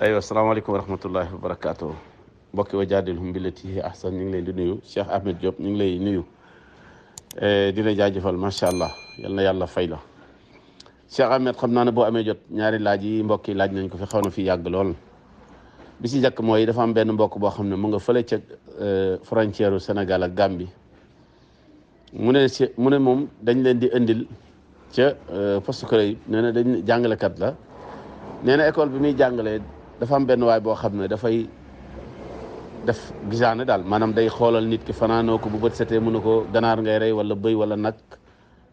aywa asalaamaaleykum wa rahmatullahi wa barakaatu mbokki wa jaadilhum billati hiya ahsan ñu ngi leen di nuyu Cheikh Ahmed Diop ñu ngi lay nuyu di la jaajëfal macha allah yal na yàlla fay la Cheikh Ahmed xam naa ne boo amee jot ñaari laaj yi mbokk yi laaj nañ ko fi xaw na fi yàgg lool bi si njëkk mooy dafa am benn mbokk boo xam ne mu nga fële ca frontière u Sénégal ak Gambie mu ne moom dañ leen di indil ca poste yi nee na dañ jàngalekat la nee na école bi muy jàngalee dafa am benn waay boo xam ne dafay def gisaane daal maanaam day xoolal nit ki fanaanoo ko bu bët setee mën na ko ganaar ngay rey wala bëy wala nag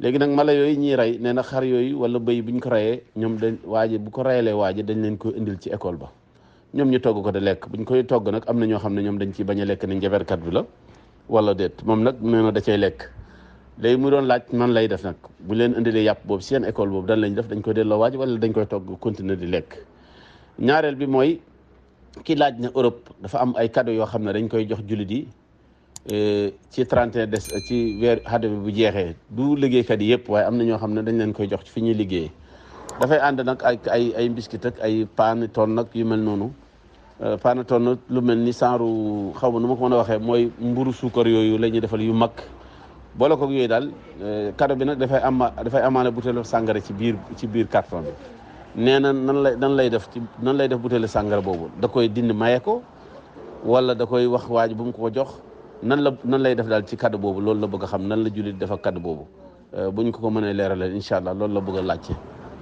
léegi nag mala yooyu ñuy rey nee na xar yooyu wala bëy bu ñu ko reyee ñoom dañ waaji bu ko reyalee waaji dañ leen ko indil ci école ba ñoom ñu togg ko di lekk buñ koy togg nag am na ñoo xam ne ñoom dañ ciy bañ a lekk ne njaberkat bi la wala déet moom nag nee na da cay lekk léegi mu doon laaj man lay def nag bu leen indilee yàpp boobu seen école boobu dan lañ def dañ koy delloo waaj wala dañ koy togg continuer di lekk ñaareel bi mooy ki laaj ne Europe dafa am ay cadeau yoo xam ne dañ koy jox jullit yi ci 31 des ci weer xadda bi bu jeexee du liggéeykat yi yëpp waaye am na ñoo xam ne dañ leen koy jox fi ñuy liggéeyee dafay ànd nag ay biscuit ak ay panettone nag yu mel noonu panettone lu mel ni saaru xaw ma nu ma ko mën a waxee mooy mburu suukar yooyu la ñuy defal yu mag boole ko yooyu daal cadeau bi nag dafay amaale butéelu sàngara ci biir carton bi nee na nan lay def butéelu sàngara boobu da koy dindi maye ko wala da koy wax waaj bu mu ko jox nan lay def daal ci cadeau boobu loolu la bëgg a xam nan la jullit def ak cadeau boobu bu ñu ko mënee leeralee incha allah loolu la bëgg a laajte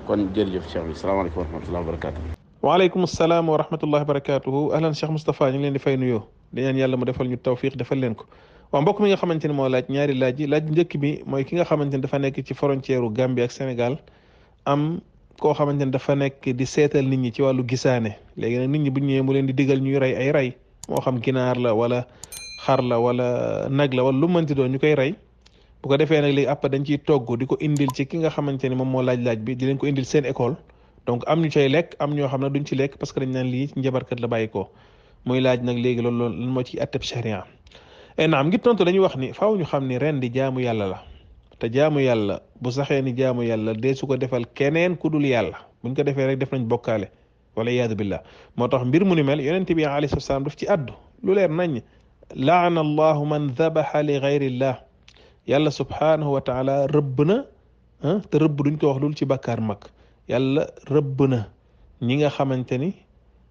kon jërëjëf Cheikh bi salaamaaleykum wa rahmatullahi wa barakatuh. waaleykum salaam wa rahmatullahi wa barakatuhu ahlan Cheikh Moustapha ñu ngi leen di fay nuyoo di ñaan yàlla mu defal ñu tawfiq defal leen ko waaw mbokk mi nga xamante ne moo laaj ñaari laaj njëkk bi mooy ki nga xamante ne dafa nekk ci frontière u Gambie ak Sénégal am koo xamante ne dafa nekk di seetal nit ñi ci wàllu gisaane léegi nag nit ñi bu ñëwee mu leen di digal ñuy rey ay rey moo xam ginaar la wala xar la wala nag la wala lu mënti doon ñu koy rey bu ko defee nag léegi après dañ ciy togg di ko indil ci ki nga xamante ne moom moo laaj bi di leen ko indil seen école donc am ñu cay lekk am ñoo xam ne duñ ci lekk parce que dañ naan lii ci njabarkat la bàyyi ko muy laaj nag léegi loolu lan moo ci atteb sharia naam ngir tontu dañuy wax ni faaw ñu xam ni ren di jaamu yàlla la te jaamu yàlla bu saxee ni jaamu yàlla dee su ko defal keneen ku dul yàlla buñ ko defee rek def nañ bokkaale wala iyaadu billah moo tax mbir mu ni mel yonente bi alayhi salaam daf ci addu lu leer nañ laana allahu man dabaxa li gayrillah yàlla subhanahu wa taala rëbb na te rëbb duñ ko wax lul ci bàkkaar mag yàlla rëbb na ñi nga xamante ni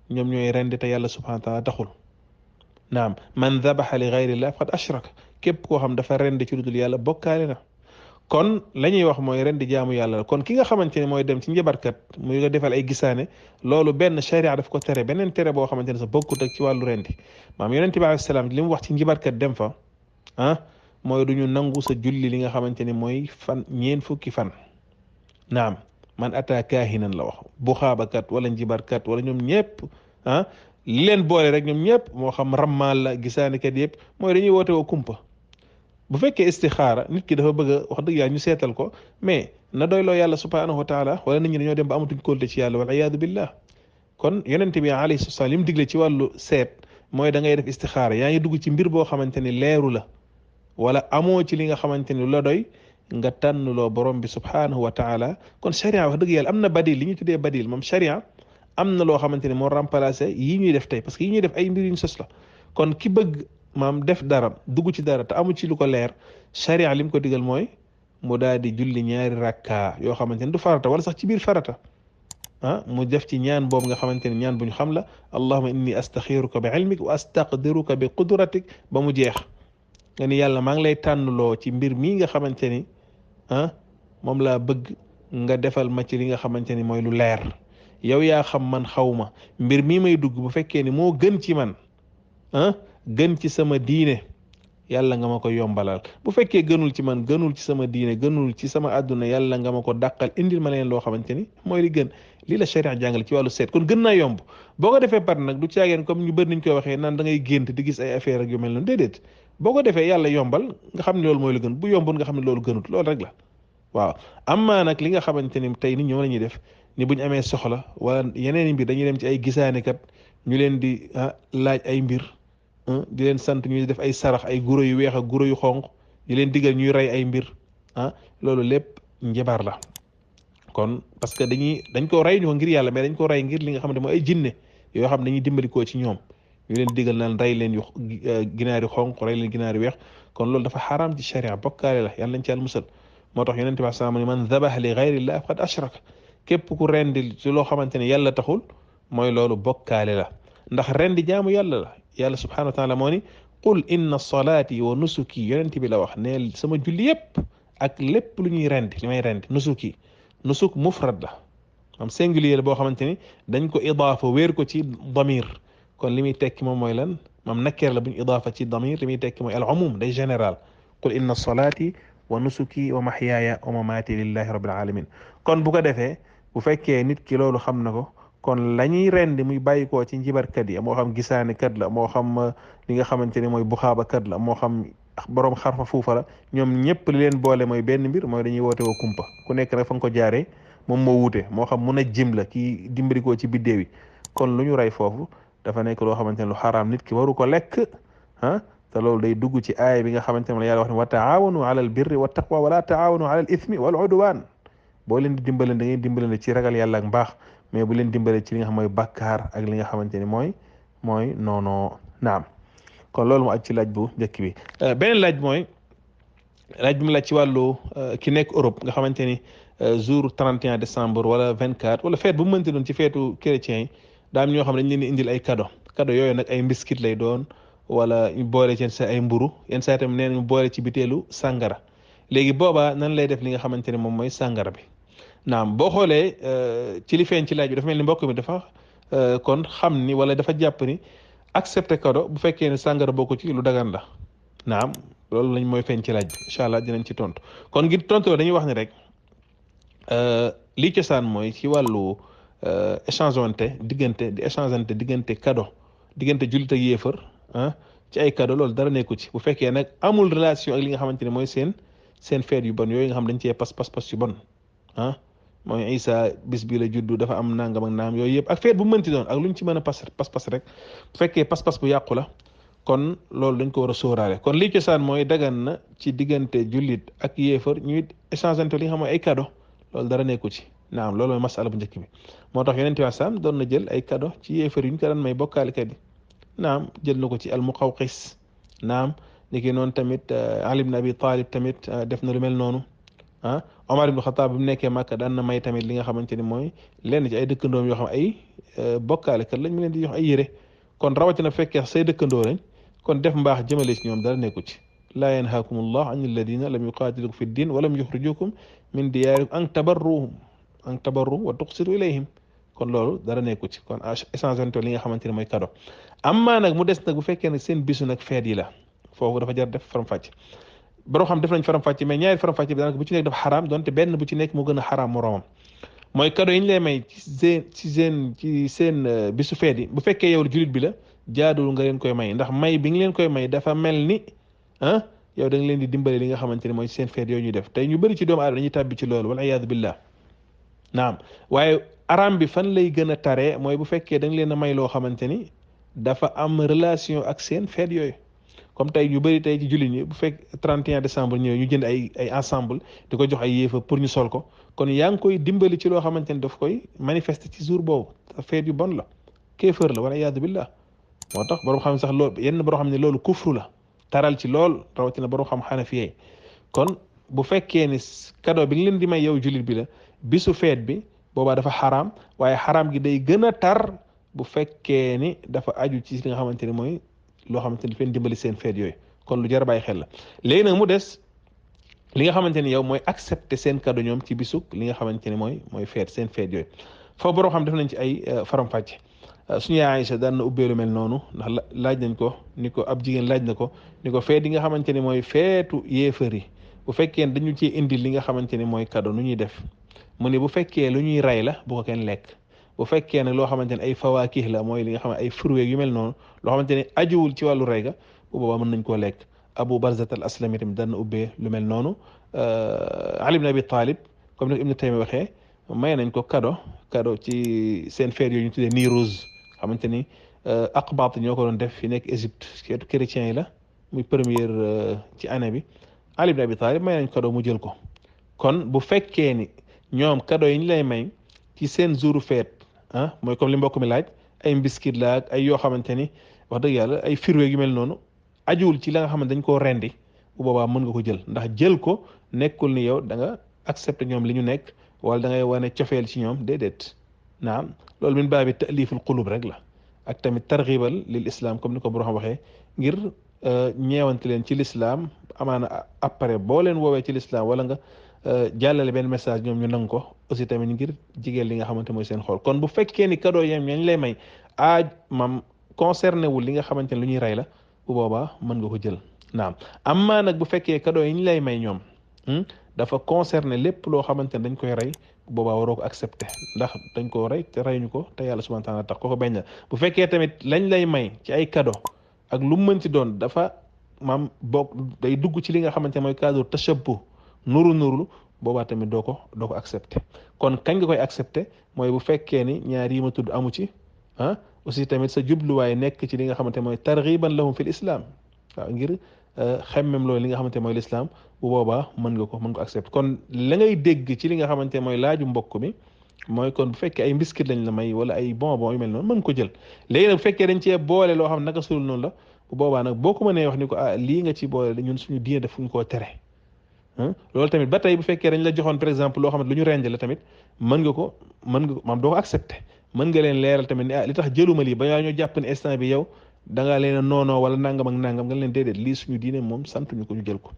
ñoom ñooy rendi te yàlla subhanahu wa taala taxul naam man dabaxa li gayrillah faqad ashraka képp koo xam dafa rendi ci lu dul yàlla bokkaale na kon la ñuy wax mooy rendi jaamu yàlla kon ki nga xamante ne mooy dem ci njabarkat muy ko defal ay gisaane loolu benn sharia daf ko tere beneen tere boo xamante ne sa bokkut ak ci wàllu rendi maam yonente bi alayhi salaam li mu wax ci njabarkat dem fa mooy du ñu nangu sa julli li nga xamante ne mooy fukki fan naam man ata kaahinan la wax bu xaabakat wala njibarkat wala ñoom ñëpp li leen boole rek ñoom ñëpp moo xam rammaal la gisaanekat yëpp mooy dañuy woote woo kumpa bu fekkee istixaara nit ki dafa bëgg a wax dëgg yàlla ñu seetal ko mais na doyloo yàlla subhanahu wa taala wala nit ñi dañoo dem ba amatuñ kóolte ci yàlla wal iyaadu billah kon yonente bi alayhi salaam li mu digle ci wàllu seet mooy da ngay def istixaara yaa ngi dugg ci mbir boo xamante ni leeru la wala amoo ci li nga xamante ni lu la doy nga tànnloo borom bi subhanahu wa taala kon sharia wax dëgg yàlla am na badil li ñu tuddee badil moom sharia am na loo xamante ni moo remplacé yii ñuy def tey parce que yii ñuy def ay mbir yu ñu sos la kon ki bëgg maam def dara dugg ci dara te amu ci lu ko leer sharia li mu ko digal mooy mu daal di julli ñaari rakka yoo xamante ni du farata wala sax ci biir farata mu def ci ñaan boobu nga xamante ni ñaan bu ñu xam la allahumma inni astaxiruka bi ilmik wa astaqdiruka bi qudratik ba mu jeex nga ni yàlla maa ngi lay tànnloo ci mbir mii nga xamante ni moom laa bëgg nga defal ma ci li nga xamante ni mooy lu leer yow yaa xam man xaw ma mbir mii may dugg bu fekkee ni moo gën ci man gën ci sama diine yàlla nga ma ko yombalal bu fekkee gënul ci man gënul ci sama diine gënul ci sama àdduna yàlla nga ma ko dàqal indil ma leen loo xamante ni mooy li gën lii la sharia jàngale ci wàllu seet kon gën naa yomb boo ko defee par nag du caageen comme ñu bëri niñ koy waxee naan da ngay gént di gis ay affaire ak yu mel noonu déedéet boo ko defee yàlla yombal nga xam ne loolu mooy lu gën bu yombul nga xam ne loolu gënut loolu rek la waaw amma nag li nga xamante ni tey nit ñoom la ñuy def ni buñ amee soxla wala yeneen i mbir dañuy dem ci ay gisaanekat ñu leen di laaj ay mbir di leen sant ñuy def ay sarax ay guro yu weex ak guro yu xonq di leen digal ñuy rey ay mbir loolu lépp njabar la kon parce que dañ ko rey ñu ko ngir yàlla mais dañ ko rey ngir li nga xamante mooy ay jinne yoo xam ne dañuy dimbalikoo ci ñoom ñu leen digal naan rey leen yu ginaar yu xonq rey leen ginaar yu weex kon loolu dafa xaraam ci sharia bokkaale la yàlla nañ ci yàlla musal moo tax yonente bi sallallahu alayhi wasallam man dhabaha li ghayrillah faqad ashraka képp ku rendi ci loo xamante ne yàlla taxul mooy loolu bokkaale la ndax rendi jaamu yàlla la yàlla subhanahu wa taala moo ni qul inna salaati wa nusuki yonente bi la wax neel sama julli yépp ak lépp lu ñuy rendi li may rendi nusuki nusuk mufrad la am singulier boo xamante ni dañ ko idaafa wéer ko ci damir kon li muy tekki moom mooy lan moom nakkeer la bu ñu idaafa ci damir li muy tekki mooy al umum day général qul inna salaati wa nusuki wa mahyaaya wa mamaati lillahi rabbil alamin kon bu ko defee bu fekkee nit ki loolu xam na ko kon la ñuy rendi muy bàyyikoo ci njibarkat yi moo xam gisaane kat la moo xam li nga xamante ni mooy buxaaba kat la moo xam borom xarfa fuufa la ñoom ñëpp li leen boole mooy benn mbir mooy dañuy woote woo kumpa ku nekk rek fa nga ko jaaree moom moo wuute moo xam mun a jim la kii dimbarikoo ci biddéew yi kon lu ñu rey foofu dafa nekk loo xamante ne lu xaraam nit ki waru ko lekk ah te loolu day dugg ci aaya bi nga xamante ne la yàlla wax ne wa taawanu ala al birri wa taqwa wala taawanu ala al ithmi wal udwan boo leen di dimbalante da ngeen dimbalante ci ragal yàlla ak mbaax mais bu leen dimbale ci li nga xam mooy bàkkaar ak li nga xamante ni mooy noonoo naam kon loolu mu aj ci laaj bu njëkk bi beneen laaj mooy laaj bi mu laaj ci wàllu ki nekk Europe nga xamante ni jour 31 décembre wala 24 wala fête bu mu mënti doon ci feetu chrétiens yi daam ñoo xam ne dañ leen di indil ay cadeau yooyu nag ay mbiskit lay doon wala ñu boole ci sa ay mburu yenn saa itam nee nañu boole ci biteelu sàngara léegi boobaa nan lay def li nga xamante ne moom mooy sàngara bi naam boo xoolee ci li feeñ ci laaj bi dafa mel ni mbokk mi dafa kon xam ni wala dafa jàpp ni accepté cadeau bu fekkee ne sàngara bokku ci lu dagan la naam loolu lañ mooy feeñ ci laaj bi incha allah dinañ ci tontu kon ngir tontu dañuy wax ni rek lii cosaan mooy ci wàllu échangeante diggante cadeau diggante jullit ak yéefar ci ay cadeau loolu dara nekku ci bu fekkee nag amul relation ak li nga xamante ne mooy seen feet yu bon yooyu nga xam dañ cee pas yu bon mooy Isa bis bi la juddu dafa am nangam ak naam yooyu yëpp ak feet bu mënti doon ak luñ ci mën a pas rek bu fekkee pas bu yàqu la kon loolu dañ ko war a sóoraale kon lii cosaan mooy dagan na ci diggante jullit ak yéefar ñuy échangeante li nga xam mooy ay cadeau loolu dara nekku ci naam loolu mooy masala bu njëkk bi moo tax yonent bi saam doon na jël ay cadeau ci yéefar yu ñu ko daan may bokkaalikat yi naam jël na ko ci al-Muqawqis naam ni ki noonu tamit Ali ibn Abi Talib tamit def na lu mel noonu Omar ibn Khattab bi mu nekkee Màkka daan na may tamit li nga xamante ni mooy lenn ci ay dëkkandoom yoo xam ay bokkaalikat lañ mu leen di jox ay yére kon rawatina fekkee say dëkkandoo lañ kon def mbaax jëmale ci ñoom dara nekku ci laa yanhaakum allah an alladina lam yuqatilukum fi ddin wa lam yuxrijukum min diyaarikum an tabarru wa tuqsitu ilayhim kon loolu dara nekku ci kon échangeante li nga xamante ne mooy cadeau amma nag mu des nag bu fekkee ne seen bisu nag feet yi la foofu dafa jar def faram-fàcce borom xam def nañ faram-fàcce mais ñaari faram-fàcce bi daanaka bu ci nekk dafa xaraam donte benn bu ci nekk moo gën a xaraam moroomam mooy cadeau yi ñu lay may ci seen bisu feet yi bu fekkee yow jullit bi la jaadul nga leen koy may ndax may bi nga leen koy may dafa mel ni yow da nga leen di dimbale li nga xamante ne mooy seen feet yooyu ñuy def tey ñu bëri ci doomu aadama dañuy tàbbi ci loolu wal iyaadu billah naam waaye aram bi fan lay gën a taree mooy bu fekkee da nga leen a may loo xamante ni dafa am relation ak seen feet yooyu comme tey ñu bëri tey ci jullit ñi bu fekk 31 décembre ñëw ñu jënd ay ensemble di ko jox ay yéefa pour ñu sol ko kon yaa ngi koy dimbali ci loo xamante ni daf koy manifester ci jour boobu te feet yu bon la kéefër la wala iyaadu billah moo tax borom xam sax loolu yenn borom xam ne loolu kufru la taral ci lool rawatina borom xam xanafiyee kon bu fekkee ni cadeau bi nga leen di may yow jullit bi la bisu feet bi boobaa dafa xaraam waaye xaraam gi day gën a tar bu fekkee ni dafa aju ci li nga xamante ni mooy loo xamante ni fen dimbali seen feet yooyu kon lu jar a bàyyi xel la léegi nag mu des li nga xamante ni yow mooy accepter seen cadeau ñoom ci bisuk li nga xamante ni mooy feet seen feet yooyu foofu borom xam def nañ ci ay faram-fàcce suñu yaay Aïcha daan na ubbeelu mel noonu ndax laaj nañ ko ni ko ab jigéen laaj na ko ni ko feet yi nga xamante ni mooy feetu yéefar yi bu fekkee dañu ci indi li nga xamante ni mooy cadeau nu ñuy def mu ni bu fekkee lu ñuy rey la bu ko kenn lekk bu fekkee ne loo xamante ne ay fawaakih la mooy li nga xam ne ay fruits yu mel noonu loo xamante ne ajuwul ci wàllu rey ga bu boobaa mën nañ koo lekk Abu Barzat al Aslami tamit daan na ubbee lu mel noonu Ali ibn Abi Talib comme ni Ibn Taymiya waxee may nañ ko cadeau ci seen feet yooyu ñu tuddee Nowruz xamante ni aqbaat ñoo ko doon def fi nekk Égypte xeetu chrétiens yi la muy première ci année bi Ali ibn Abi Talib may nañ cadeau mu jël ko kon bu fekkee ni ñoom cadeau yi ñu lay may ci seen jouru feet mooy comme li mbokk mi laaj ay mbiskit la ak ay yoo xamante ni wax dëgg yàlla ay firwe yu mel noonu ajuwul ci la nga xamante dañ koo rendi bu boobaa mën nga ko jël ndax jël ko nekkul ni yow da nga accepté ñoom li ñu nekk wala da ngay wane cofeel ci ñoom déedéet naam loolu min baabi ta'liful qulub rek la ak tamit targhibal lil islam comme ni ko borom waxee ngir ñeewante leen ci l'islam amaana après boo leen woowee ci l'islam wala nga jàllale benn message ñoom ñu nangu ko aussi tamit ngir jigéen li nga xamante mooy seen xol kon bu fekkee ni cadeau yam ñañ lay may mam concerné wul li nga xamante ne lu ñuy rey la bu boobaa mën nga ko jël naam amma nag bu fekkee cadeau yi ñu lay may ñoom dafa concerné lépp loo xamante ne dañ koy rey bu boobaa waroo ko accepté ndax dañ koo rey te rey ñu ko te yàlla subhanahu wa ta'ala tax ko bañ la bu fekkee tamit lañ lay may ci ay cadeau ak lu mu mën ci doon dafa maam bokk day dugg ci li nga xamante ne mooy cadre tashabbuh nurulu boobaa tamit doo ko accepté kon kañ nga koy accepté mooy bu fekkee ni ñaar yi ma tudd amu ci aussi tamit sa jubluwaay nekk ci li nga xamante mooy targhiban lahum fil islam waaw ngir xemmem loolu li nga xamante mooy l'islam bu boobaa mën nga ko accepté kon la ngay dégg ci li nga xamante mooy laaju mbokk mi mooy kon bu fekkee ay mbiskit lañ la may wala ay bonbon yu mel noonu mën ko jël léegi nag bu fekkee dañ cee boole loo xam naka sul noonu la bu boobaa nag boo ko mënee wax ni ko lii nga ci boole ñun suñu diine daf ñu koo tere loolu tamit ba tey bu fekkee dañ la joxoon par exemple loo xam ne lu ñu rend la tamit mën nga maam doo ko accepté mën nga leen leeral tamit ne li tax jëluma lii ba ñoo jàpp ne instant bi yow da ngaa leen a noonoo wala nangam ak nangam nga leen déedéet lii suñu diine moom santuñu ko ñu jël ko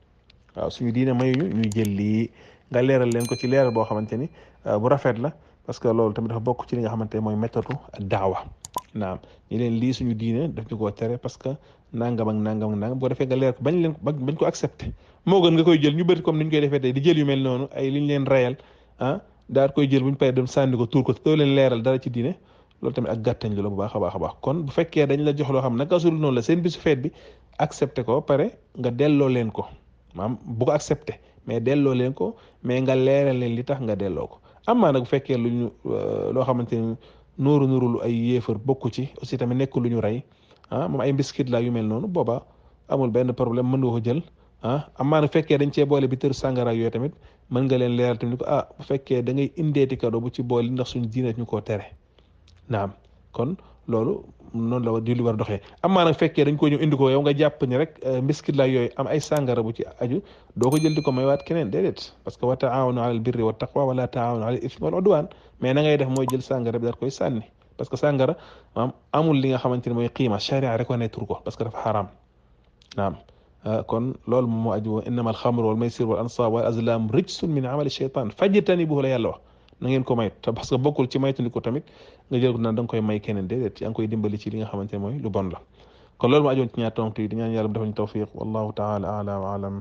waaw suñu diine mayuñu ñuy jël lii nga leeral leen ko ci leeral boo xamante ni bu rafet la parce que loolu tamit dafa bokk ci li nga xamante ne mooy méthode ak daawa naam ñi leen lii suñu diine daf ñu koo tere parce que nangam ak nangam ak nangam boo defee nga leer ko bañ ko accepté moo gën nga koy jël ñu bëri comme ni ñu koy defee tey di jël yu mel noonu ay li ñu leen reyal daal koy jël bu ñu paree dem sànni ko tuur ko doo leen leeral dara ci diine loolu tamit ak gàttañ la bu baax a baax kon bu fekkee dañ la jox loo xam naka sul noonu la seen bisu feet bi accepté ko pare nga delloo leen ko maam bu ko accepté mais delloo leen ko mais nga leeral leen li tax nga delloo ko amaa nag bu fekkee lu ñu loo xamante ni nuuru ay yéefar bokku ci aussi tamit nekk lu ñu rey moom ay mbiskit la yu mel noonu booba amul benn problème mën nga ko jël amaa nag fekkee dañ cee boole bi tër sàngara yooyu tamit mën nga leen leeral tamit ni ko bu fekkee da ngay indeeti cadeau bu ci boole ndax suñu diine ñu koo tere naam kon loolu noonu la di lu war doxee amaa nag fekkee dañ ko ñëw indi ko yow nga jàpp ni rek mbiskit la yooyu am ay sàngara bu ci aju doo ko jël di ko maywaat keneen déedéet parce que wa taawanu alal birri wa taqwa wala taawanu alal ismi wal udwan mais na ngay def mooy jël sàngara bi daal koy sànni parce que sàngara maam amul li nga xamante ne mooy qiima charia reconnaître ko parce que dafa xaraam naam kon loolu moom moo aju innama alxamru wal maysir wal ansab wal azlam rijsun min amali shaytan fajtanibuhu la yàlla wax na ngeen ko may te parce que bokkul ci maytandi ko tamit nga jël ko naan da nga koy may keneen déedéet yaa ngi koy dimbali ci li nga xamante ne mooy lu bon la kon loolu moo ajoon ci ñaar tontu yi di ñaan yàlla bu defal ñu tawfiq wallahu taala ala wa alam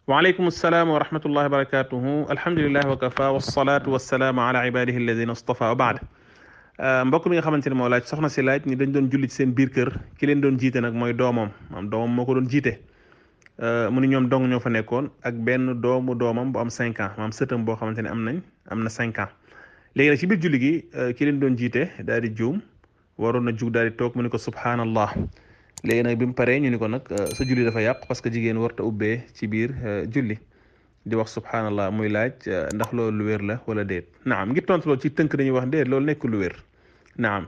waaleykum assalaam wa rahmatullahi wa barakatuhu alhamdulillahi wa kafa wassalatu wassalaamu ala ibadihi alladina istafa wa baad mbokk mi nga xamante ne moo laaj soxna si laaj ni dañ doon julli ci seen biir kër ki leen doon jiite nag mooy doomam moo ko doon jiite mu ni ñoom dong ñoo fa nekkoon ak benn doomam bu am 5 ans maam sëtam boo xamante ne am na 5 ans léegi nag ci biir julli gi ki leen doon jiite daal di juum waroon na jug daal di toog mu ni ko subhanallah léegi nag bi mu paree ñu ni ko nag sa julli dafa yàqu parce que jigéen warta ubbee ci biir julli di wax subhanallah muy laaj ndax loolu lu wér la wala déet naam ngir tontu loolu ci tënk dañuy wax déet loolu nekkul lu wér naam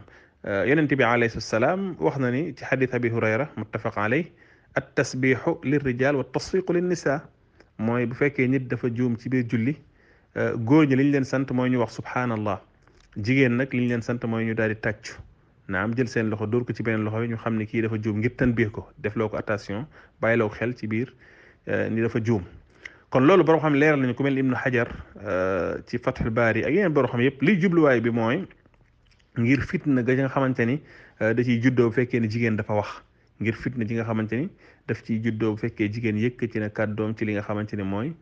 yonent bi alayhi salaam wax na ni ci xadis abi hurayra muttafaq alayh at tasbiixu lirrijal wa tasfiqu linnisa mooy bu fekkee nit dafa juum ci biir julli góor ñi li ñu leen sant mooy ñu wax subhanallah jigéen nag li ñu leen sant mooy ñu daal di tàccu naam jël seen loxo dóor ko ci beneen loxo bi ñu xam ne kii dafa juum ngir tanbiih ko def loo ko attention bàyyiloo ko xel ci biir ni dafa juum kon loolu borom xam leeral nañu ku mel Ibnu Hajar ci Fathul Baari ak yeneen borom xam yëpp liy jubluwaay bi mooy ngir fitna ga nga xamante ni da ciy juddoo bu fekkee ni jigéen dafa wax ngir fitna ji nga xamante ni daf ciy juddoo bu fekkee jigéen yëkkati na kàddoom ci li nga xamante ni mooy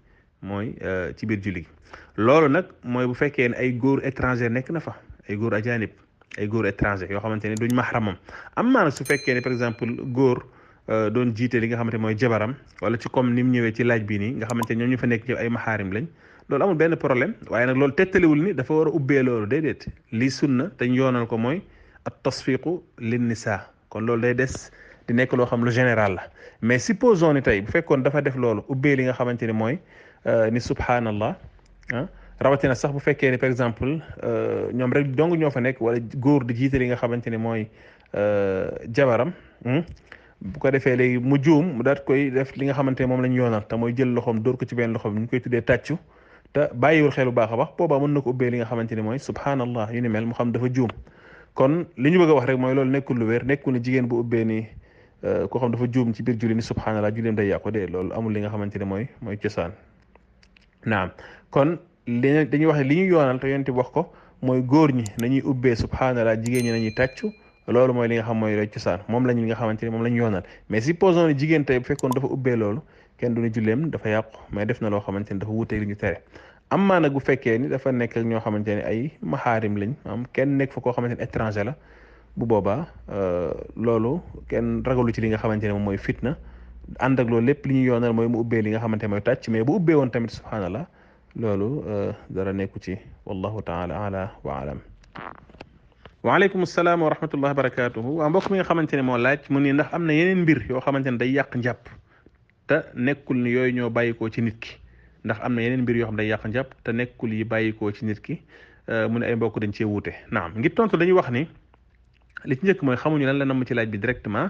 ci biir julli gi loolu nag mooy bu fekkee ne ay góor étranger nekk na fa ay góor ajanib ay góor étranger yoo xamante ni duñ mahramam am maa nag su fekkee ne par exemple góor doon jiite li nga xamante mooy jabaram wala ci comme ni mu ñëwee ci laaj bi nii nga xamante ñoom ñu fa nekk ci ay maxaarim lañ loolu amul benn problème waaye nag loolu tettaliwul ni dafa war a ubbee loolu déedéet lii sunna te ñu yoonal ko mooy at tasfiqu lin nisa kon loolu day des di nekk loo xam lu général la mais supposons ni tey bu fekkoon dafa def loolu ubbee li nga xamante ni mooy ni subhanallah rawatina sax bu fekkee ne par exemple ñoom rek dong ñoo fa nekk wala góor di jiite li nga xamante ne mooy jabaram bu ko defee léegi mu juum mu daat koy def li nga xamante ne moom la ñu yoonal te mooy jël loxoom dóor ko ci benn loxoom ñu koy tuddee tàccu te bàyyiwul xel bu baax a baax boobaa mën na ko ubbee li nga xamante ne mooy subhanallah yu ni mel mu xam dafa juum kon li ñu bëgg a wax rek mooy loolu nekkul lu wér nekkul ne jigéen bu ubbee ni koo xam dafa juum ci biir julli ni subhanallah julleem day yàqu de loolu amul li nga xamante ne mooy cosaan naam kon dañuy wax ne li ñu yoonal te yonent bi wax ko mooy góor ñi nañuy ubbee subhanallah jigéen ñi nañuy tàccu loolu mooy li nga xam mooy lay cosaan moom lañu li nga xamante ne moom la ñu yoonal mais supposons ne jigéen tey bu fekkoon dafa ubbee loolu kenn du ne julleem dafa yàqu mais def na loo xamante ne dafa wuuteeg li ñu tere amma nag bu fekkee ni dafa nekk ak ñoo xamante ne ay maxaarim lañ am kenn nekk fa koo xamante ne étranger la bu boobaa loolu kenn ragalu ci li nga xamante ne moom mooy fitna ànd ak loolu lépp li ñu yoonal mooy mu ubbee li nga xamante ne mooy tàcc mais bu ubbee woon tamit subhanallah loolu dara nekku ci wallahu taala ala wa alam waaleykum salaam wa rahmatullah wa barakatuhu waa mbokk mi nga xamante ne moo laaj mu ni ndax am na yeneen mbir yoo xamante ne day yàq njàpp te nekkul ni yooyu ñoo bàyyikoo ci nit ki ndax am na yeneen mbir yoo xam day yàq njàpp te nekkul yi bàyyikoo ci nit ki mu ne ay mbokk dañ cee wuute naam ngir tontu dañuy wax ni li ci njëkk mooy xamuñu lan la namm ci laaj bi directement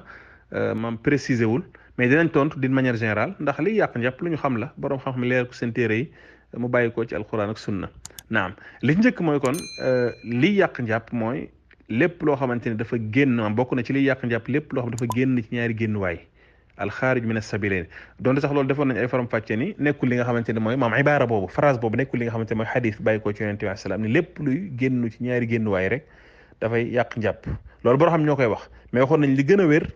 maam préciser wul mais dinañ tontu d'une manière générale ndax liy yàq njàpp lu ñu xam la boroom xam-xam leer ko seen téere yi mu bàyyikoo ci alquran ak sunna naam li ci njëkk mooy kon liy yàq njàpp mooy lépp loo xamante ne dafa génn bokk na ci liy yàq njàpp lépp loo xam dafa génn ci ñaari génnuwaay alxaarij min as-sabilayn donte sax loolu defoon nañ ay faram fàcce ni nekkul li nga xamante ne mooy maam ibaara boobu phrase boobu nekkul li nga xamante ne mooy xadis bàyyi ko ci yonent bi salaam ni lépp luy génn ci ñaari génnuwaay rek dafay yàq njàpp loolu boo xam ñoo koy wax mais waxoon nañ li gën a wér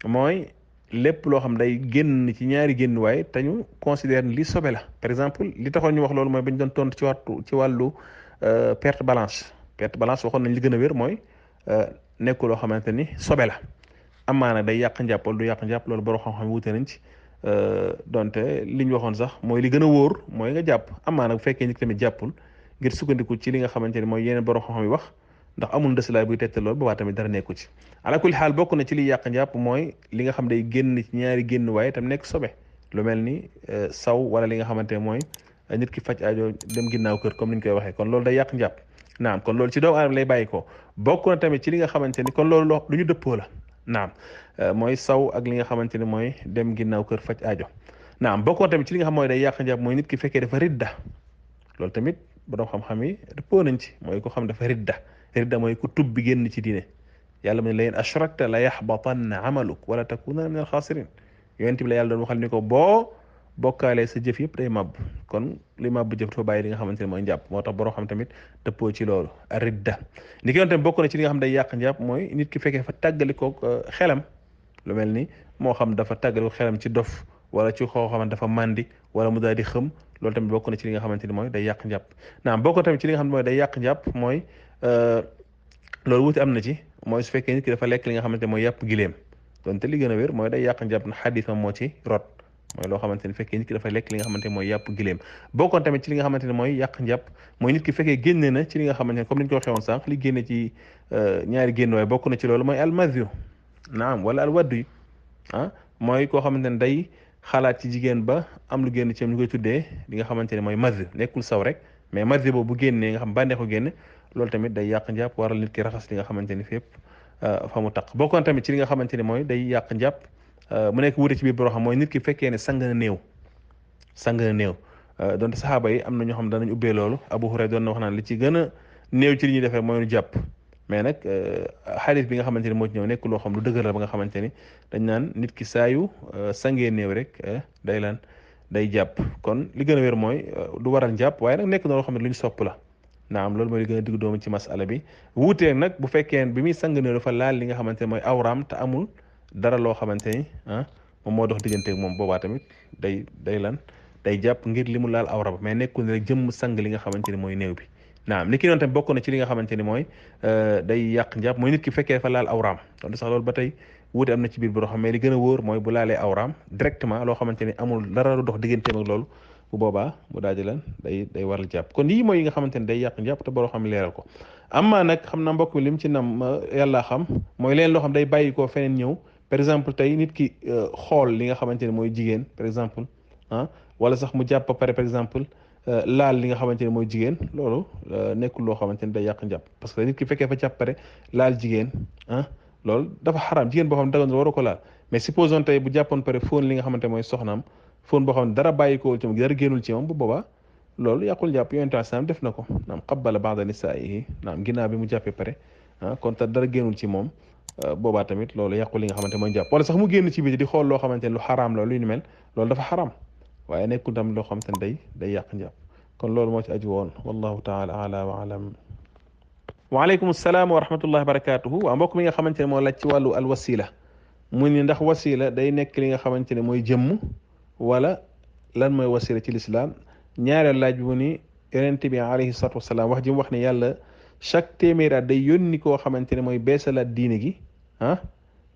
mooy lépp loo xam day génn ci ñaari génnuwaay te ñu considère li sobe la par exemple li taxoon ñu wax loolu mooy bañ doon tontu ci wàllu perte balance waxoon nañ li gën a wér mooy nekkul loo xamante ni sobe la amaana day yàq njàpp wala du yàq njàpp loolu borom xam-xam wute nañ ci donte li ñu waxoon sax mooy li gën a wóor mooy nga jàpp amaana bu fekkee nit tamit jàppul ngir sukkandiku ci li nga xamante ni mooy yeneen borom xam-xam yi wax ndax amul ndëslaay buy tegtal loolu boobaa tamit dara nekku ci ala kulli xaal bokk na ci liy yàq njàpp mooy li nga xam day génn ci ñaari génn waaye tam nekk sobe lu mel ni saw wala li nga xamante ne mooy nit ki faj aajo dem ginnaaw kër comme ni ñu koy waxee kon loolu day yàq njàpp naam kon loolu ci doomu aadama lay bàyyi ko bokk na tamit ci li nga xamante ni kon loolu lu ñu dëppoo la naam mooy saw ak li nga xamante ne mooy dem ginnaaw kër faj aajo naam bokk na tamit ci li nga xam mooy day yàq njàpp mooy nit ki fekkee dafa ridda loolu tamit borom xam-xam yi dëppoo nañ ci mooy ko xam dafa ridda mooy ku tubbi génn ci diine yàlla mu ne la in ashrakta la yaxbatanna amaluk wala takunanna min alxaasirin yonent bi la yàlla doon waxal ni ko boo bokkaalee sa jëf yëpp day màbb kon li màbb jëf dafa bàyyi li nga xamante ne mooy njàpp moo tax borom xam tamit dëppoo ci loolu ridda ni ki yoon tamit bokk na ci li nga xam day yàq njàpp mooy nit ki fekkee fa tàggalikoo xelam lu mel ni moo xam dafa tàggalikoo xelam ci dof wala ci xoo xamante dafa màndi wala mu daal di xëm loolu tamit bokk na ci li nga xamante ni mooy day yàq njàpp naam bokk tamit ci li nga xam ne mooy day yàq njàpp mooy loolu wuti am na ci mooy su fekkee nit ki dafa lekk li nga xamante mooy yàpp gileem donte li gën a wér mooy day yàq njàpp na xadis moo ci rot mooy loo xamante ne fekkee nit ki dafa lekk li nga xamante ne mooy yàpp gileem bokkoon tamit ci li nga xamante ne mooy yàq njàpp mooy nit ki fekkee génne na ci li nga xamante ne comme ni ñu ko waxee woon sànq li génne ci ñaari génn waaye bokk na ci loolu mooy almadyu naam wala alwaddu yi mooy koo xamante ne day xalaat ci jigéen ba am lu génn ci ñu koy tuddee li nga xamante ne mooy madyu nekkul saw rek mais madyu boobu bu génnee nga xam bànneexu génn loolu tamit day yàq njàpp waral nit ki raxas li nga xamante ni fépp fa mu taq bokkoon tamit ci li nga xamante ni mooy day yàq njàpp mu nekk wuute ci biir boo xam mooy nit ki fekkee ne sang na néew donte saxaaba yi am na ñoo xam danañ ubbee loolu Abu Hurayra doon na wax naan li ci gën a néew ci li ñuy defee mooy nu jàpp mais nag xadis bi nga xamante ni moo ci ñëw nekk loo xam lu dëgër la ba nga xamante ni dañ naan nit ki saayu sangee néew rek day jàpp kon li gën a wér mooy du waral njàpp waaye nag nekk na loo xam ne lu ñu sopp la naam loolu mooy li gën a digg doomu ci masala bi wuutee nag bu fekkee bi muy sang néew dafa laal li nga xamante ne mooy awraam te amul dara loo xamante ni moom moo dox diggante ak moom boobaa tamit day jàpp ngir li mu laal awra ba mais nekkul ne rek jëmm sang li nga xamante ni mooy néew bi naam ni ki noonu tamit bokk na ci li nga xamante ni mooy day yàq njàpp mooy nit ki fekkee dafa laal awraam donc sax loolu ba tey wuute am na ci biir boo xam mais li gën a wóor mooy bu laalee awraam directement loo xamante ni amul dara lu dox digganteem ak loolu bu boobaa mu daal di lan day waral jàpp kon lii mooy yi nga xamante ni day yàq njàpp te boo xam leeral ko amma nag xam naa mbokk mi li mu ci nam yàlla xam mooy leen loo xam day bàyyi koo feneen ñëw par exemple tey nit ki xool li nga xamante ne mooy jigéen par exemple wala sax mu jàpp ba pare par exemple laal li nga xamante ne mooy jigéen loolu nekkul loo xamante ne day yàq njàpp parce que nit ki fekkee fa jàppare laal jigéen loolu dafa xaraam jigéen boo xam ne dagan waroo ko laal mais supposons tey bu jàppoon pare fóon li nga xamante mooy soxnaam fóon boo xam ne dara bàyyi ko ci moom dara génnul ci moom bu boobaa loolu yàqul njàpp yonent bi salaam def na ko naam qabbala ba'da nisaa'ihi naam ginnaaw bi mu jàppee pare kon te dara génnul ci moom boobaa tamit loolu yàqul li nga xamante mooy njàpp wala sax mu génn ci biti di xool loo xamante ne lu xaraam la lu ñu mel loolu dafa xaraam waaye nekkul tam loo xamante ne day yàq njàpp kon loolu moo ci aju woon wallahu taala ala wa alam waaleykum salaam wa rahmatullahi wa barakatuhu waaw mbokk mi nga xamante ne moo laaj ci wàllu al wasila mu ni ndax wasila day nekk li nga xamante ne mooy jëmm wala lan mooy wasila ci lislaam ñaareel laaj bu ni yonent bi alayhi salatu wasalaam wax ji mu wax ne yàlla chaque téeméer at day yónni koo xamante ne mooy beesalaat diine gi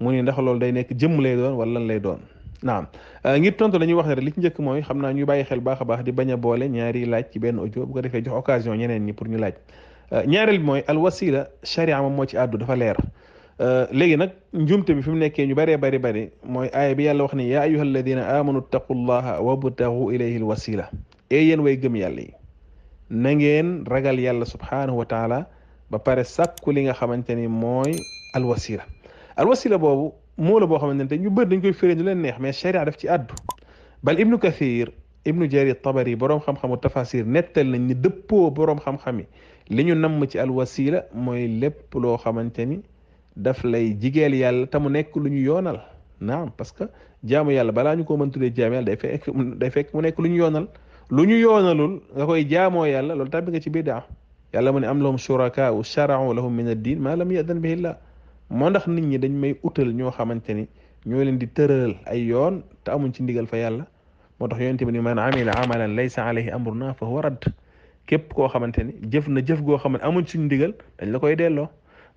mu ni ndax loolu day nekk jëmm lay doon wala lan lay doon naam ngir tontu la ñuy wax ne rek li ci njëkk mooy xam naa ñu bàyyi xel baax a baax di bañ a boole ñaari laaj ci benn audio bu ko defee jox occasion ñeneen ñi pour ñu laaj ñaareel bi mooy al wasila sharia moom moo ci àddu dafa leer léegi nag njumte bi fi mu nekkee ñu bëree bari mooy aaya bi yàlla wax ne yaa ayyuha alladina amanu taqullaha wabtagu ilayhi al wasila yéen way gëm yàlla yi na ngeen ragal yàlla subhanahu wa taala ba pare sàkku li nga xamante ni mooy al wasila boobu moo la boo xamante ne ñu bëri dañ koy féré ñu leen neex mais sharia daf ci àddu bal ibnu kathir ibnu jarir tabari boroom xam-xamu tafasir nettal nañ ni dëppoo boroom xam-xam yi li ñu namm ci al wasila mooy lépp loo xamante ni daf lay jigeel yàlla te mu nekk lu ñu yoonal naam parce que jaamu yàlla balaa ñu ko mën tuddee jaamu yàlla day fekk mu nekk lu ñu yoonal lu ñu yoonalul nga koy jaamoo yàlla loolu tàbbi nga ci bidaa yàlla mu ne am lahum shurakaa'u shara'u lahum min ad-din ma lam ya'dan bihi llah moo ndax nit ñi dañ may utal ñoo xamante ni ñoo leen di tëralal ay yoon te amuñ ci ndigal fa yàlla moo tax yonent bi ni man amila amalan laysa alayhi amruna fa huwa radd képp koo xamante ni jëf na jëf goo xam ne amuñ suñu ndigal dañ la koy delloo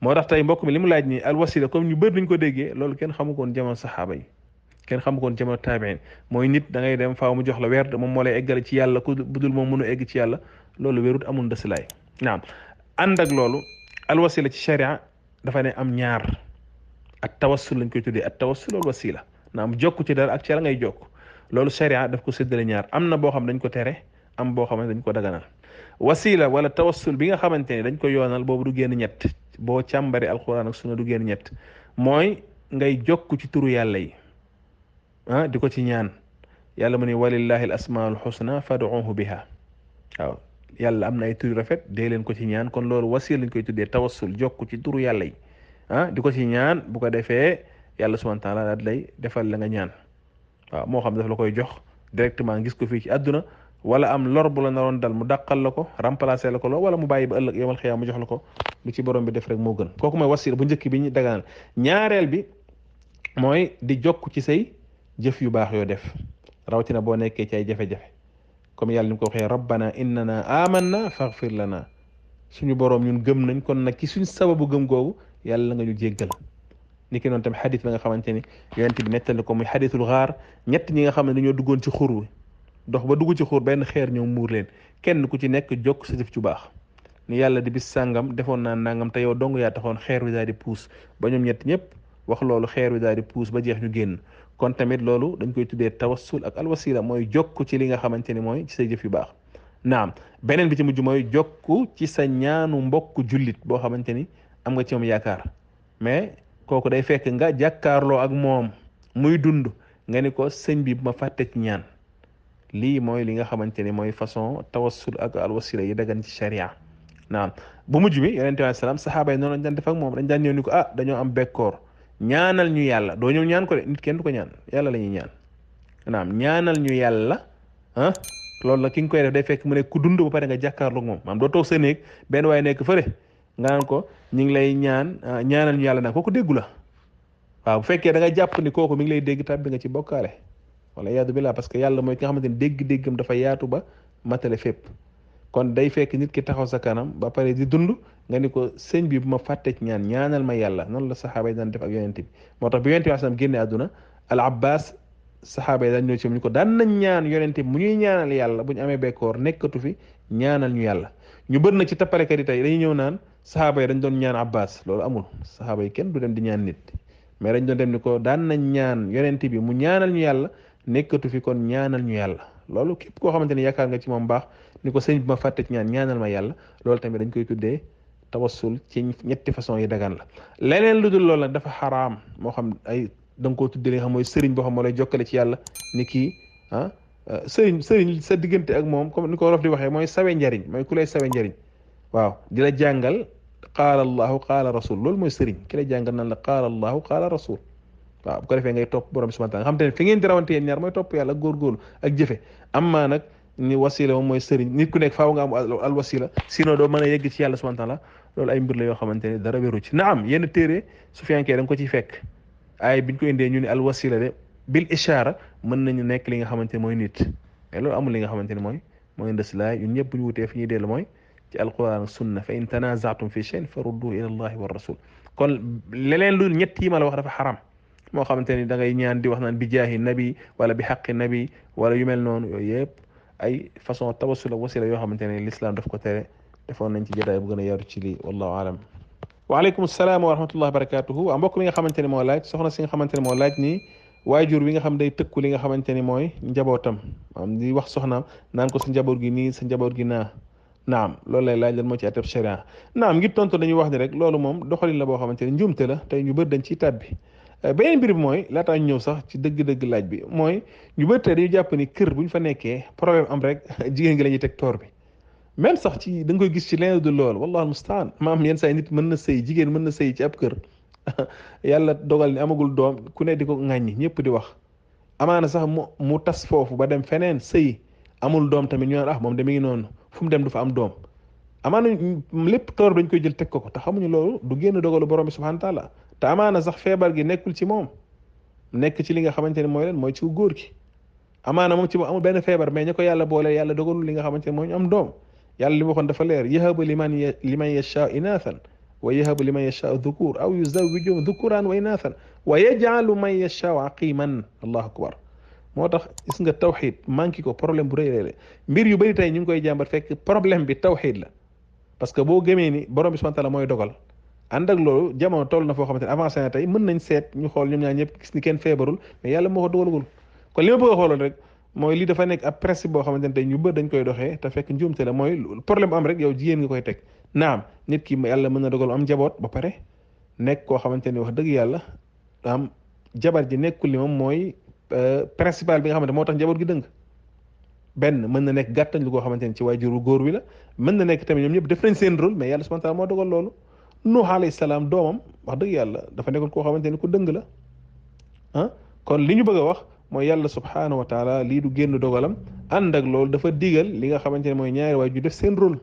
moo tax tey mbokk mi li mu laaj ni al wasila comme ñu bëri duñ ko déggee loolu kenn xamu koon jamono saxaaba yi kenn xamu koon jamono taabiin mooy nit da ngay dem faaw mu jox la werd moom moo lay eggale ci yàlla ku budul moom mënu egg ci yàlla loolu wérut amul ndësilaay naam ànd ak loolu al wasila ci sharia dafa ne am ñaar at tawassul lañ koy tuddee at tawassul wal wasila naam jokku ci dara ak ci la ngay jokk loolu sharia daf ko séddale ñaar am na boo xam dañ ko tere am boo xam ne dañ ko daganal wasila wala tawassul bi nga xamante ne dañ ko yoonal boobu du génn ñett boo càmbari alquran ak sunna du génn ñett mooy ngay jokk ci turu yàlla yi di ko ci ñaan yàlla mu ne walillahi al asmaul husna fad'uhu biha waaw yàlla am na ay turu rafet dee leen ko ci ñaan kon loolu wasila lañ koy tuddee tawassul jokk ci turu yàlla yi di ko ci ñaan bu ko defee yàlla subhanahu wa taala daal lay defal la nga ñaan waaw moo xam daf la koy jox directement gis ko fii ci àdduna wala am lor bu la naroon dal mu dàqal la ko remplacer la ko lool wala mu bàyyi ba ëllëg yawmal xiyaam mu jox la ko lu ci borom bi def rek moo gën kooku mooy wasila bu njëkk bi ñu daganal ñaareel bi mooy di jokk ci say jëf yu baax yoo def rawatina boo nekkee ci ay jafe-jafe comme yàlla ni ko waxee rabbana innana amanna faghfir lana suñu borom ñun gëm nañ kon nag ci suñ sababu gëm googu yàlla nga ñu jéggal ni ki noonu tamit xadis ba nga xamante ni yonent bi nettali ko muy xadisul xaar ñett ñi nga xam ne dañoo duggoon ci xur wi dox ba dugg ci xur benn xeer ñëw muur leen kenn ku ci nekk jokk sa jëf ci baax ni yàlla di bis sàngam defoon naa nangam te yow dong yaa taxoon xeer wi daal di puus ba ñoom ñett ñëpp wax loolu xeer wi daal di puus ba jeex ñu génn kon tamit loolu dañ koy tuddee tawassul ak alwasila mooy jokk ci li nga xamante ni mooy ci say jëf yu baax naam beneen bi ci mujj mooy jokk ci sa ñaanu mbokk jullit boo xamante ni am nga ci moom yaakaar mais kooku day fekk nga jàkkaarloo ak moom muy dund nga ni ko sëñ bi ma fàtte ci ñaan lii mooy li nga xamante ni mooy façon tawassul ak alwasila yi dagan ci sharia naam bu mujj bi yonente bi salaam saxaaba yi noonu lañ daan def ak moom dañ daan ñëw ni ko dañoo am bekkoor ñaanal ñu yàlla doo ñëw ñaan ko de nit kenn du ko ñaan yàlla la ñuy ñaan naam ñaanal ñu yàlla loolu la ki nga koy def day fekk mu ne ku dund ba pare nga jàkkaarloo ak moom maam doo toog sa néeg benn waaye nekk fële nga naan ko ñu ngi lay ñaanal ñu yàlla naan kooku déggu la waaw bu fekkee da nga jàpp ni kooku mi ngi lay dégg tàbbi nga ci bokkaale wala yaadu billah parce que yàlla mooy ki nga xamante ni dégg-déggam dafa yaatu ba matale fépp kon day fekk nit ki taxaw sa kanam ba pare di dund nga ni ko sëñ bi bu ma fàtte ci ñaanal ma yàlla noonu la saxaaba yi daan def ak yonent bi moo tax bi yonent bi asalaam génne àdduna al abbas saxaaba yi daan ñëw ci ñu ko daan nañ ñaan yonent bi mu ñuy ñaanal yàlla bu ñu amee bekkoor nekkatu fi ñaanal ñu yàlla ñu bëri na ci tappalekat yi tey dañuy ñëw naan saxaaba yi dañ doon ñaan abbas loolu amul saxaaba yi kenn du dem di ñaan nit mais dañ doon dem ni ko daan nañ ñaan yonent bi mu ñaanal ñu yàlla nekkatu fi kon ñaanal ñu yàlla loolu képp koo xamante ni yaakaar nga ci moom baax ni ko sëñ bi ma fàtte ci ñaan ñaanal ma yàlla loolu tamit dañ koy tuddee tawassul ci ñetti façon yi dagan la. leneen lu dul loolu nag dafa xaraam moo xam ay da nga koo tuddee li nga xam mooy sëriñ boo xam moo lay jokkale ci yàlla ni kii sëriñ sa diggante ak moom comme ni ko wolof di waxee mooy sawe njariñ mooy ku lay sawe njariñ waaw di la jàngal qaala allahu qaala rasul loolu mooy sëriñ ki lay jàngal nan la qaala allahu qaala rasul waaw bu ko defee ngay topp borom subhanahu wa ta'ala nga xam te ne fi ngeen di rawante yéen ñaar mooy topp yàlla góorgóorlu ak jëfe amma nag ni wasila moom mooy sëriñ nit ku nekk faaw nga am al wasila sinon doo mën a yegg ci yàlla subhanahu wa ta'ala loolu ay mbir la yoo xamante ne dara wéru ci naam yenn téere sufiyankee da nga ko ciy fekk ay biñ ko indee ñu ne al wasila de bil ishara mën nañu nekk li nga xamante ne mooy nit mais loolu amul li nga xamante ne mooy ndeslaay ñun ñëpp bu ñu wutee fi ñuy dellu mooy ci alquran ak sunna fa in tanaza'tum fi shay'in farudduhu ila allahi wa rasul kon leneen lu ñett yi ma la wax dafa xaram moo xamante ni da ngay ñaan di wax naan bi jaahi nabi wala bi xaqi nabi wala yu mel noonu yooyu yëpp ay façon tawassul ak wasila yoo xamante ne l'islam daf ko tere defoon nañ ci jotaay bu gën a yaru ci lii wallahu alam waaleykum salaam wa rahmatullahi wa barakatuhu waa mbokk mi nga xamante ne moo laaj soxna si nga xamante ne moo laaj ni waajur wi nga xam day tëkku li nga xamante ni mooy njabootam am di wax soxnaam naan ko sa njaboot gi nii sa njaboot gi naa naam loolu lay laaj lan moo ci atteb sharia naam ngir tontu dañuy wax ni rek loolu moom doxalin la boo xamante ne njuumte la tey ñu bëri dañ ciy tàbbi beneen mbir bi mooy laataa ñu ñëw sax ci dëgg-dëgg laaj bi mooy ñu bëri tey dañu jàpp ni kër bu ñu fa nekkee problème am rek jigéen gi la ñuy teg toor bi même sax ci da nga koy gis ci leneen du loolu wallahu mustaan maam yenn saa nit mën na sëy jigéen mën na sëy ci ab kër yàlla dogal ni amagul doom ku ne di ko ŋàññi ñëpp di wax amaana sax mu tas foofu ba dem feneen sëy amul doom tamit ñu naan moom de mi ngi noonu fu mu dem du fa am doom amaana lépp toor dañ koy jël teg ko te xamuñu loolu du génn dogalu borom bi subhanahu wa taala te amaana sax feebar gi nekkul ci moom nekk ci li nga xamante ne mooy leen mooy ci góor gi amaana moom ci moom amul benn feebar mais ña ko yàlla boole yàlla dogalul li nga xamante ne mooy ñu am doom yàlla li ma waxoon dafa leer yahabu liman yashaa inathan wa yahabu liman yashaa dhukur aw yuzawwijuhum dhukuran wa inathan wa yaj'alu man yashaa aqiman allahu akbar moo tax gis nga tawxid manqué ko problème bu rëy la mbir yu bëri tey ñu ngi koy jàmbat fekk problème bi tawxid la parce que boo gëmee ni borom bi subhanahu wa ta'ala mooy dogal ànd ak loolu jamono toll na foo xamante ne avancé na tey mën nañ seet ñu xool ñoom ñaar ñëpp gis ni kenn feebarul mais yàlla moo ko dogalagul kon li ma bëgg a xooloon rek mooy lii dafa nekk ab principe boo xamante ne tey ñu bëri dañ koy doxee te fekk njuumte la mooy problème am rek yow jigéen nga koy teg naam nit ki yàlla mën na dogal am njaboot ba pare nekk koo xamante ni wax dëgg yàlla am jabar ji nekkul li moom mooy principal bi nga xamante moo tax njaboot gi dëng benn mën na nekk gàttañ lu koo xamante ni ci waajuru góor wi la mën na nekk tamit ñoom ñëpp def nañ seen rôle mais yàlla subhanahu wa ta'ala moo dogal loolu Nuux alayhi salaam doomam wax dëgg yàlla dafa nekkoon koo xamante ni ku dëng la kon li ñu bëgg a wax mooy yàlla subhanahu wa taala lii du génn dogalam ànd ak loolu dafa digal li nga xamante ne mooy ñaari waay ju def seen rôle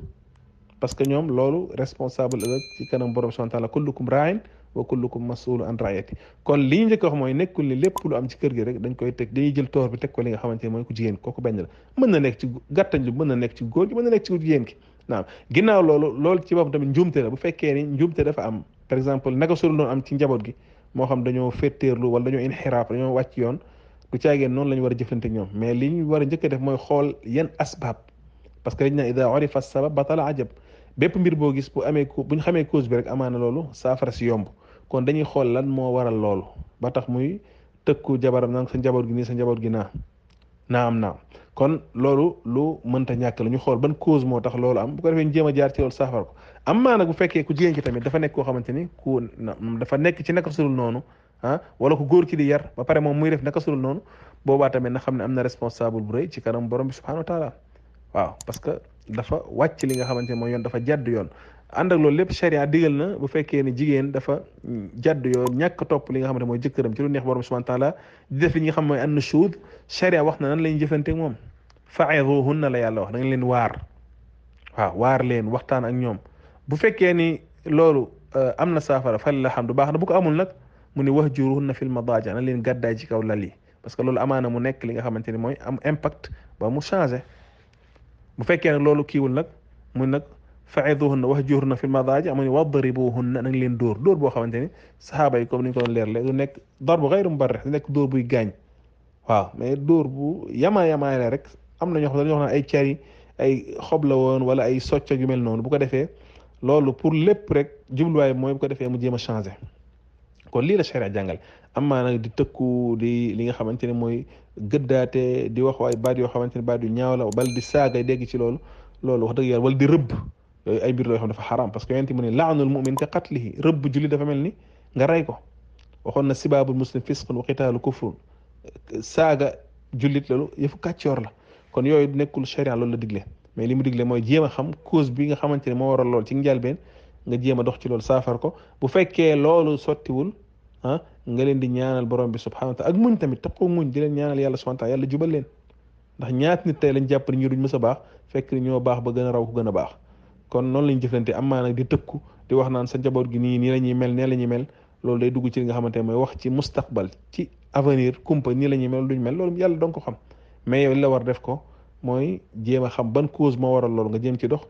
parce que ñoom loolu responsable ëllëg ci kanam borom subhanahu wa taala kullukum ra'in wa kullukum mas'ulun an ra'iyati kon li ñu njëkk a wax mooy nekkul ni lépp lu am ci kër gi rek dañ koy teg dañuy jël toor bi teg ko li nga xamante ne mooy ku jigéen kooku benn la mën na nekk ci gàttañ lu mën na nekk ci góor gi mën na nekk ci jigéen ki naam ginnaaw loolu ci boppam tamit njuumte la bu fekkee ni njuumte dafa am par exemple naka sulu doon am ci njaboot gi moo xam dañoo féttéerlu wala dañoo inxiraaf dañoo wàcc yoon du caageen noonu la ñu war a jëflante ñoom mais li ñu war a njëkk a def mooy xool yan asbab parce que dañ naan ida urifa sabab batala ajab bépp mbir boo gis bu amee bu ñu xamee cause bi rek amaana loolu saafara si yomb kon dañuy xool lan moo waral loolu ba tax muy tëkku jabaram naan sa njaboot gi nii sa njaboot gi naam kon loolu lu mënta ñàkk la ñu xool ban cause moo tax loolu am bu ko defee ñu jéem a jaar ci loolu saafara ko am maa nag bu fekkee ku jigéen ki tamit dafa nekk koo xamante ni ku dafa nekk ci naka sulul noonu wala ku góor ki di yar ba pare moom muy def naka sulul noonu boobaa tamit na xam ne am na responsable bu rëy ci kanam borom bi subhanahu wa taala waaw parce que dafa wàcc li nga xamante ne mooy yoon dafa jadd yoon ànd ak loolu lépp sharia digal na bu fekkee ni jigéen dafa jadd yoon ñàkk topp li nga xamante mooy jëkkëram ci lu neex borom subhanahu wa taala di def li nga xam mooy an nushud sharia wax na nan lañuy jëflanteeg moom fa'izuhunna la yàlla wax da nga leen waar waaw waar leen waxtaan ak ñoom bu fekkee ni loolu am na saafara fa la xam du baax na bu ko amul nag mu ni wahjuruhunna fil madaaji na leen gàddaay ci kaw lal yi parce que loolu amaana mu nekk li nga xamante ni mooy am impact ba mu changé bu fekkee nag loolu kiiwul nag mu nag fa'izuhunna wahjuruhunna fil madaaji amu ni wadribuhunna na nga leen dóor boo xamante ni saxaaba yi comme ni ñu ko doon leerle du nekk darbu ghayru mubarrih du nekk dóor buy gaañ waaw mais dóor bu yamaay la rek am na ñoo xam ne dañoo wax ne ay cari ay xob la woon wala ay socc yu mel noonu bu ko defee loolu pour lépp rek jubluwaay mooy bu ko defee mu jéem a changé kon lii la sharia jàngal amaa nag di tëkku di li nga xamante ne mooy gëddaate di wax waay baat yoo xamante ne baat yu ñaaw la bal di saaga dégg ci loolu loolu wax dëgg yàlla wala di rëbb yooyu ay mbir yoo xam dafa xaram parce que yonent mu ne laanul mu'min ka qatlihi rëbb julli dafa mel ni nga rey ko waxoon na sibaabul muslim fisqun wa qitaalu kufrun saaga jullit loolu yëfu kàccoor la kon yooyu nekkul sharia loolu la digle mais li mu digle mooy jéem a xam cause bi nga xamante ne moo waral lool ci njëlbeen nga jéem a dox ci loolu saafar ko bu fekkee loolu sottiwul nga leen di ñaanal borom bi subhanahu wa taala ak muñ tamit taxaw muñ di leen ñaanal yàlla subhanahu wa taala yàlla jubal leen ndax ñaat nit tey lañ jàpp ni ñu duñ mës a baax fekk ni ñoo baax ba gën a raw ko gën a baax kon noonu lañ jëflante amaa nag di tëkku di wax naan sa njaboot gi nii la ñuy mel nee la ñuy mel loolu day dugg ci li nga xamante ne mooy wax ci mustaqbal ci avenir kumpa nii la ñuy mel duñ mel loolu yàlla dong ko xam mais yow li la war def ko mooy jéem a xam ban cause moo waral loolu nga jéem ci dox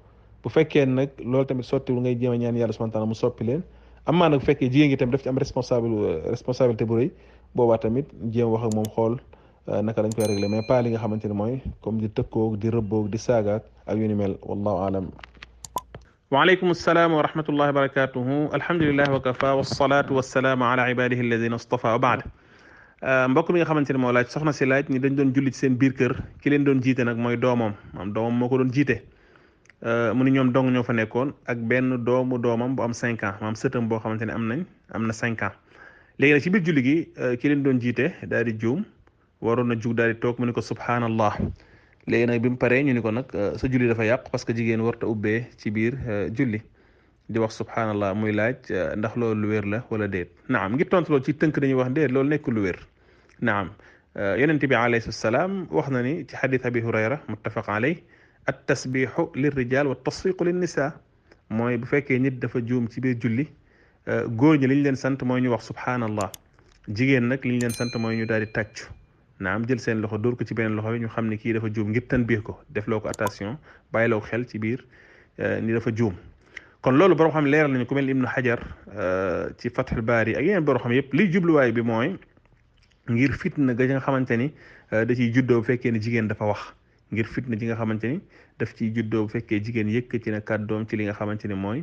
bu fekkee nag loolu tamit sottiwul ngay jéem a ñaan yàlla subhanahu wa taala mu soppi leen amaa nag bu fekkee jigéen gi tamit daf ci am responsabilité bu rëy boobaa tamit jéem wax ak moom xool naka lañ koy régler mais pas li nga xamante ne mooy comme di tëkkoog di rëbboog di saagaak ak yu ni mel wallahu alam waaleykum salaam wa rahmatullahi wa barakatuhu alhamdulilah wa kafa wasalaatu wasalaamu ala ibadihi alladina istafa wa baad mbokk mi nga xamante ne moo laaj soxna si laaj ni dañ doon julli ci seen biir kër ki leen doon jiite nag mooy doomam moo ko doon jiite mu ni ñoom dong ñoo fa nekkoon ak benn doomam bu am 5 ans maam sëtam boo xamante ne am na 5 ans léegi nag ci biir julli gi ki leen doon jiite daal di juum waroon na jug daal di toog mu ni ko subhanallah léegi nag bi mu paree ñu ni ko nag sa julli dafa yàqu parce que jigéen warta ubbee ci biir julli di wax subhanallah muy laaj ndax loolu lu wér la wala déet naam ngir tontu loolu ci tënk dañuy wax déet loolu nekkul lu wér naam yonent bi alayhi salaam wax na ni ci xadis abi hurayra muttafaq alayh at tasbixu lirrijal wa tasfiqu linnisa mooy bu fekkee nit dafa juum ci biir julli góor ñi li ñu leen sant mooy ñu wax subhanallah jigéen nag li ñu leen sant mooy ñu daal di tàccu naam jël seen loxo dóor ko ci beneen loxo bi ñu xam ne kii dafa juum ngir tanbiih ko def loo ko attention bàyyi loo xel ci biir ni dafa juum kon loolu borom xam leeral nañu ku mel ni Ibnu Hajar ci Fathul Baari ak yeneen borom xam yëpp liy jubluwaay bi mooy ngir fitna ga nga xamante ni da ciy juddoo bu fekkee ne jigéen dafa wax ngir fitna ji nga xamante ni daf ciy juddoo bu fekkee jigéen yëkkati na kàddoom ci li nga xamante ni mooy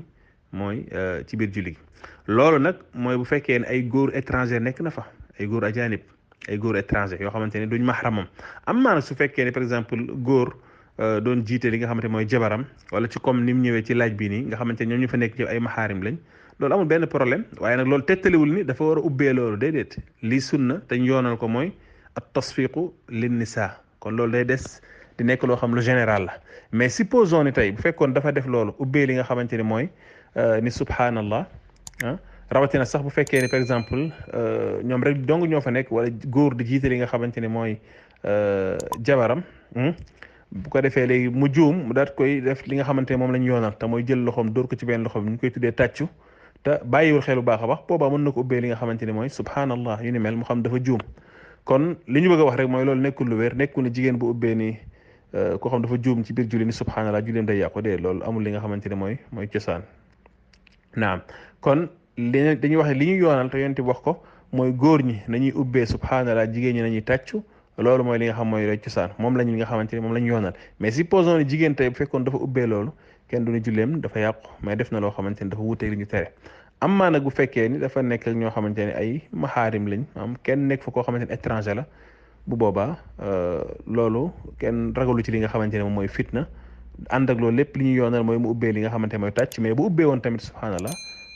ci biir julli gi loolu nag mooy bu fekkee ne ay góor étranger nekk na fa ay góor ajanib ay góor étranger yoo xamante ne duñ mahramam am naa nag su fekkee ne par exemple góor doon jiite li nga xamante mooy jabaram wala ci comme ni mu ñëwee ci laaj bi nii nga xamante ñoom ñu fa nekk ci ay maxaarim lañ loolu amul benn problème waaye nag loolu tettaliwul ni dafa war a ubbee loolu déedéet lii sunna te ñu yoonal ko mooy at tasfiqu lin nisa kon loolu day des di nekk loo xam lu général la mais supposons ni tey bu fekkoon dafa def loolu ubbee li nga xamante ni mooy ni subhanallah rawatina sax bu fekkee ni par exemple ñoom rek dong ñoo fa nekk wala góor di jiite li nga xamante ni mooy jabaram bu ko defee léegi mu juum mu daat koy def li nga xamante ne moom lañ yoonal te mooy jël loxoom dóor ko ci benn loxoom ñu koy tuddee tàccu te bàyyiwul xel bu baax a baax boobaa mën na ko ubbee li nga xamante ne mooy subhanallah yu ni mel mu xam dafa juum kon li ñu bëgg a wax rek mooy loolu nekkul lu wér nekkul ne jigéen bu ubbee ni koo xam dafa juum ci biir julli ni subhanallah julleem day yàqu dee loolu amul li nga xamante ne mooy cosaan naam kon li dañuy wax ne li ñu yoonal te yonent wax ko mooy góor ñi nañuy ubbee subhanallah jigéen ñi nañuy tàccu loolu mooy li nga xam mooy lay cosaan moom lañ li nga xamante ne moom lañ yoonal mais supposons ne jigéen tey bu fekkoon dafa ubbee loolu kenn du ne julleem dafa yàqu mais def na loo xamante ne dafa wuuteeg li ñu tere amaa nag bu fekkee ni dafa nekk ak ñoo xamante ne ay maxaarim lañ am kenn nekk fa koo xamante ne étranger la bu boobaa loolu kenn ragalu ci li nga xamante ne moom mooy fitna ànd ak loolu lépp li ñu yoonal mooy mu ubbee li nga xamante ne mooy tàcc mais bu ubbee woon tamit subhanallah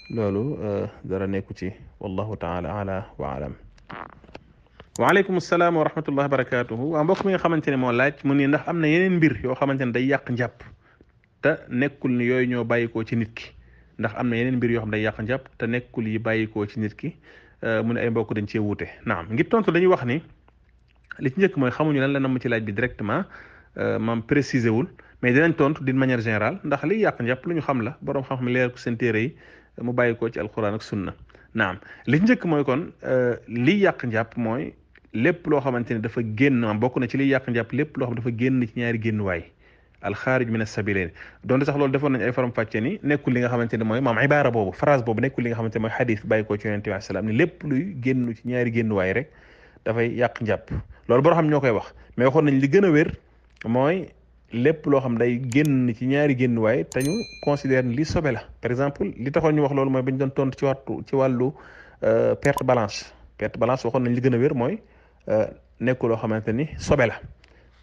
loolu dara nekku ci wallahu taala ala wa alam waaleykum salaam wa rahmatullahi wa barakatuhu waa mbokk mi nga xamante ne moo laaj mu ni ndax am na yeneen mbir yoo xamante ne day yàq njàpp te nekkul ni yooyu ñoo bàyyikoo ci nit ki ndax am na yeneen mbir yoo xam day yàq njàpp te nekkul yi bàyyikoo ci nit ki mu ne ay mbokk dañ cee wuute naam ngir tontu dañuy wax ni li ci njëkk mooy xamuñu lan la namm ci laaj bi directement maam préciser wul mais dinañ tontu d'une manière générale ndax liy yàq njàpp lu ñu xam la boroom xam-xam leer ko seen téere yi mu bàyyikoo ci alquran ak sunna naam li ci njëkk mooy kon liy yàq njàpp mooy lépp loo xamante ne dafa génn maam bokk na ci liy yàq njàpp lépp loo xam dafa génn ci ñaari génnuwaay alxaarij min as-sabilayn donte sax loolu defoon nañ ay faram fàcce ni nekkul li nga xamante ne mooy maam ibaara boobu phrase boobu nekkul li nga xamante ne mooy xadis bàyyi ko ci yonente bi salaam ni lépp luy génn ci ñaari génnuwaay rek dafay yàq njàpp loolu boo xam ñoo koy wax mais waxoon nañ li gën a wér mooy lépp loo xam day génn ci ñaari génnuwaay te ñu considère ni li sobe la par exemple li taxoon ñu wax loolu mooy bañ doon tontu ci wàllu perte balance waxoon nañ li gën a wér mooy nekkul loo xamante ni sobe la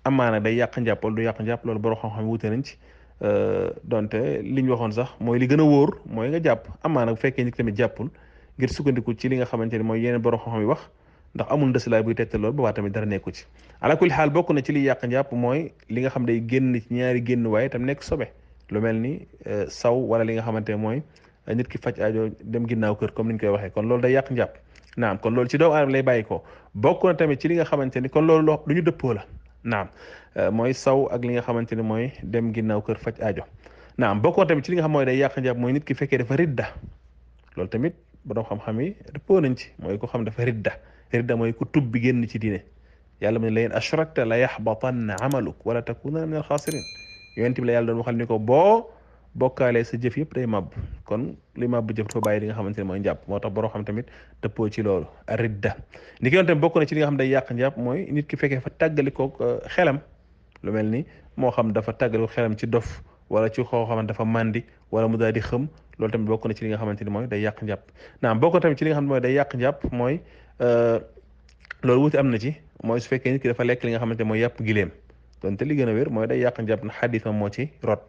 amaana day yàq njàpp wala du yàq njàpp loolu borom xam-xam wute nañ ci donte li ñu waxoon sax mooy li gën a wóor mooy nga jàpp amaa nag bu fekkee nit tamit jàppul ngir sukkandiku ci li nga xamante ni mooy yeneen borom xam-xam yi wax ndax amul ndësilaay buy tegtal loolu boobaa tamit dara nekku ci ala kulli xaal bokk na ci liy yàq njàpp mooy li nga xam day génn ci ñaari génn waaye tam nekk sobe lu mel ni saw wala li nga xamante ne mooy nit ki faj aajo dem ginnaaw kër comme ni ñu koy waxee kon loolu day yàq njàpp naam kon loolu ci doomu aadama lay bàyyi ko bokk na tamit ci li nga xamante ni kon loolu lu ñu dëppoo la naam mooy saw ak li nga xamante ni mooy dem ginnaaw kër faj aajo naam bokk na tamit ci li nga xam mooy day yàq njàpp mooy nit ki fekkee dafa ridda loolu tamit borom xam-xam yi dëppoo nañ ci mooy ko xam dafa ridda mooy ku tub bi génn ci diine yàlla mu ne la in ashrakta la yaxbatanna amaluk wala takunanna min alxaasirin yonent bi la yàlla doon waxal ni ko boo bokkaalee sa jëf yëpp day màbb kon li màbb jëf dafa bàyyi li nga xamante ne mooy njàpp moo tax borom xam tamit dëppoo ci loolu ridda ni ki yoon tamit bokk na ci li nga xam day yàq njàpp mooy nit ki fekkee fa tàggalikoo xelam lu mel ni moo xam dafa tàggalikoo xelam ci dof wala ci xoo xamante dafa màndi wala mu daal di xëm loolu tamit bokk na ci li nga xamante ni mooy day yàq njàpp naam bokk tamit ci li nga xam ne mooy day yàq njàpp mooy loolu wuti am na ci mooy su fekkee nit ki dafa lekk li nga xamante mooy yàpp gileem donte li gën a wér mooy day yàq njàpp na xadis ma moo ci rot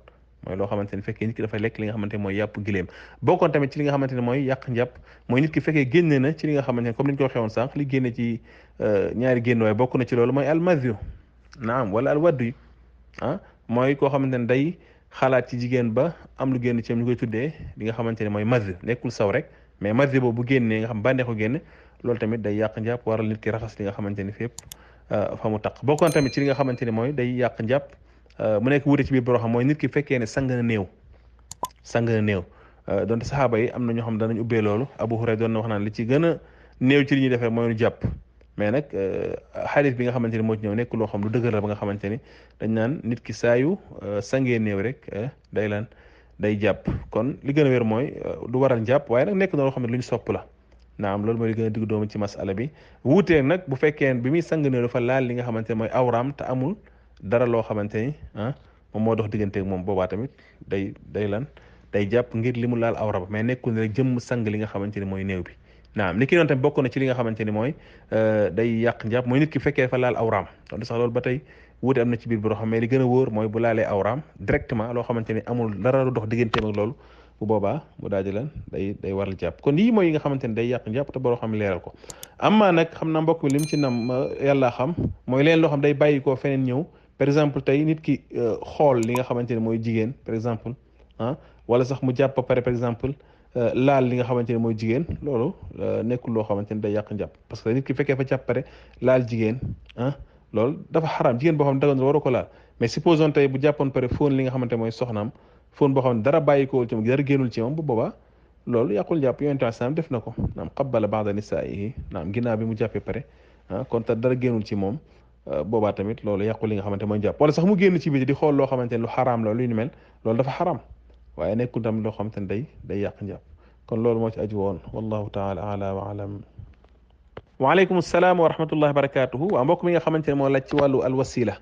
mooy loo xamante ni fekkee nit ki dafa lekk li nga xamante mooy yàpp gileem bokkoon tamit ci li nga xamante ne mooy yàq njàpp mooy nit ki fekkee génne na ci li nga xamante ne comme ni ñu ko waxee woon sànq li génne ci ñaari génn waaye bokk na ci loolu mooy almadyu naam wala alwaddu yi mooy koo xamante ne day xalaat ci jigéen ba am lu génn ci ñu koy tuddee li nga xamante ne mooy madyu nekkul saw rek mais madyu boobu bu génnee nga xam bànneexu génn loolu tamit day yàq njàpp waral nit ki raxas li nga xamante ni fépp fa mu taq bokkoon tamit ci li nga xamante ni mooy day yàq njàpp mu nekk wuute ci biir boo xam mooy nit ki fekkee ne sang na néew donte saxaaba yi am na ñoo xam danañ ubbee loolu Abu Hurayra doon na wax naan li ci gën a néew ci li ñuy defee mooy nu jàpp mais nag xadis bi nga xamante ni moo ci ñëw nekk loo xam lu dëgër la ba nga xamante ni dañ naan nit ki saayu sangee néew rek day jàpp kon li gën a wér mooy du waral jàpp waaye nag nekk na loo xam ne lu ñu sopp la naam loolu mooy li gën a digg doomu ci masala bi wuutee nag bu fekkee bi muy sang néew dafa laal li nga xamante ne mooy awraam te amul dara loo xamante ni moom moo dox digganteeg moom boobaa tamit day jàpp ngir li mu laal awra ba mais nekkul rek jëmm sang li nga xamante ni mooy néew bi naam ni ki noonu tamit bokk na ci li nga xamante ni mooy day yàq njàpp mooy nit ki fekkee dafa laal awraam donc sax loolu ba tey wuute am na ci biir boo xam mais li gën a wóor mooy bu laalee awraam directement loo xamante ni amul dara lu dox digganteem ak loolu bu boobaa mu daal di day waral jàpp kon yii mooy yi nga xamante ni day yàq njàpp te boo xam leeral ko amaa nag xam naa mbokk mi li mu ci nam yàlla xam mooy leen loo xam day bàyyi koo feneen ñëw par exemple tey nit ki xool li nga xamante ni mooy jigéen par exemple wala sax mu jàpp ba pare par exemple laal li nga xamante ni mooy jigéen loolu nekkul loo xamante ni day yàq njàpp parce que nit ki fekkee fa jàpp pare laal jigéen loolu dafa xaraam jigéen boo xam ne dagan waru ko laal mais supposons tey bu jàppoon pare fóon li nga xamante mooy soxnaam fóon boo xam ne dara bàyyi ko ci moom dara génnul ci moom bu boobaa loolu yàqul jàpp yonent bi salaam def na ko naam qabbala ba'da nisaa'ihi naam ginnaaw bi mu jàppee pare kon te dara génnul ci moom boobaa tamit loolu yàqul li nga xamante mooy jàpp wala sax mu génn ci biti di xool loo xamante ne lu xaraam la lu ñu mel loolu dafa xaraam waaye nekkul tamit loo xamante ne day yàq njàpp kon loolu moo ci aju woon wallahu taala ala wa alam waaleykum salaam wa rahmatullahi wa barakatuhu waaw mbokk mi nga xamante ne moo laaj ci wàllu al wasila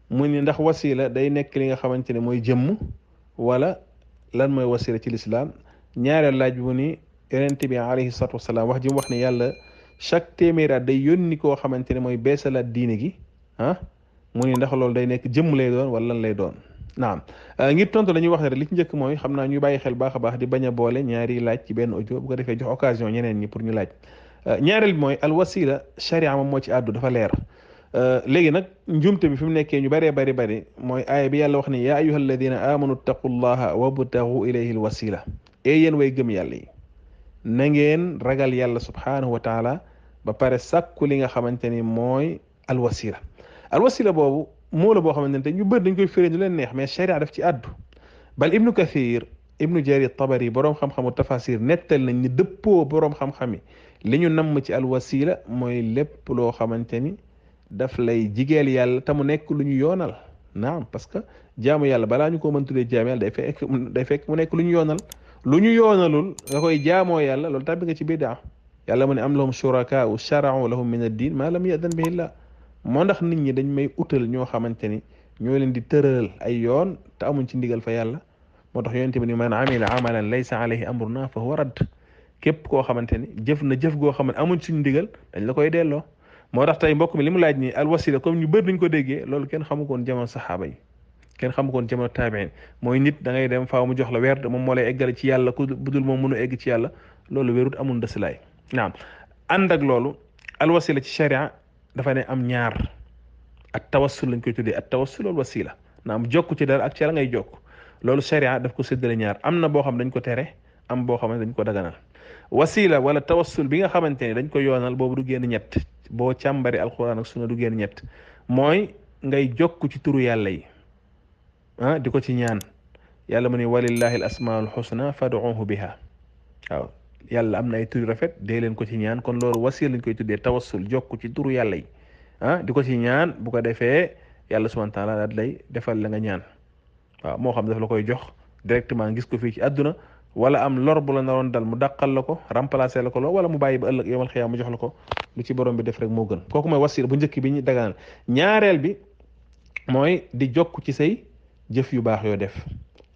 mu ni ndax wasila day nekk li nga xamante ne mooy jëmm wala lan mooy wasila ci lislaam ñaareel laaj bi mu ni yonent bi alayhi salatu wasalaam wax ji mu wax ne yàlla chaque téeméer at day yónni koo xamante ne mooy beesalaat diine gi mu ni ndax loolu day nekk jëmm lay doon wala lan lay doon naam ngir tontu la ñuy wax ne rek li ci njëkk mooy xam naa ñu bàyyi xel baax a baax di bañ a boole ñaari laaj ci benn audio bu ko defee jox occasion ñeneen ñi pour ñu laaj ñaareel bi mooy al wasila sharia moom moo ci àddu dafa leer léegi nag njumte bi fi mu nekkee ñu bëree bari mooy aaya bi yàlla wax ne yaa ayyuha alladina amanu taqullaha wabtagu ilayhi al wasila yéen way gëm yàlla yi na ngeen ragal yàlla subhanahu wa taala ba pare sàkku li nga xamante ni mooy al wasila boobu moo la boo xamante ne ñu bëri dañ koy féré ñu leen neex mais sharia daf ci àddu bal ibnu kathir ibnu jarir tabari boroom xam-xamu tafasir nettal nañ ni dëppoo boroom xam-xam yi li ñu namm ci alwasila mooy lépp loo xamante ni daf lay jigeel yàlla te mu nekk lu ñu yoonal naam parce que jaamu yàlla balaa ñu ko mën tuddee jaamu yàlla day fekk mu nekk lu ñu yoonal lu ñu yoonalul nga koy jaamoo yàlla loolu tàbbi nga ci bidaa yàlla mu ne am lahum shurakaa'u shara'u lahum min ad-din ma lam ya'dan bihi llah moo ndax nit ñi dañ may utal ñoo xamante ni ñoo leen di tëralal ay yoon te amuñ ci ndigal fa yàlla moo tax yonent bi ni man amila amalan laysa alayhi amruna fa huwa radd képp koo xamante ni jëf na jëf goo xamante amuñ suñu ndigal dañ la koy delloo moo tax tey mbokk mi li mu laaj ni al wasila comme ñu bëri nañ ko déggee loolu kenn xamu ko woon jamono saxaaba yi kenn xamu koon jamono taabiin mooy nit da ngay dem faaw mu jox la werd moom moo lay eggale ci yàlla ku budul moom mënu egg ci yàlla loolu wérut amul ndësilaay naam ànd ak loolu alwasila ci sharia dafa ne am ñaar at tawassul lañ koy tuddee at tawassul wal wasila naam jokk ci dara ak ci la ngay jokk loolu sharia daf ko séddale ñaar am na boo xam dañ ko tere am boo xam ne dañ ko daganal wasila wala tawassul bi nga xamante ne dañ ko yoonal boobu du génn ñett boo càmbari alquran ak sunna du génn ñett mooy ngay jokk ci turu yàlla yi di ko ci ñaan yàlla mu ne walillahi al asmaul husna fad'uhu biha waaw yàlla am na ay turu rafet dee leen ko ci ñaan kon loolu wasila lañ koy tuddee tawassul jokk ci turu yàlla yi di ko ci ñaan bu ko defee yàlla subhanahu wa taala daal lay defal la nga ñaan waaw moo xam daf la koy jox directement gis ko fii ci àdduna wala am lor bu la naroon dal mu dàqal la ko remplacer la ko lool wala mu bàyyi ba ëllëg yawmal xiyaama mu jox la ko lu ci borom bi def rek moo gën kooku mooy wasila bu njëkk bi ñu daganal ñaareel bi mooy di jokk ci say jëf yu baax yoo def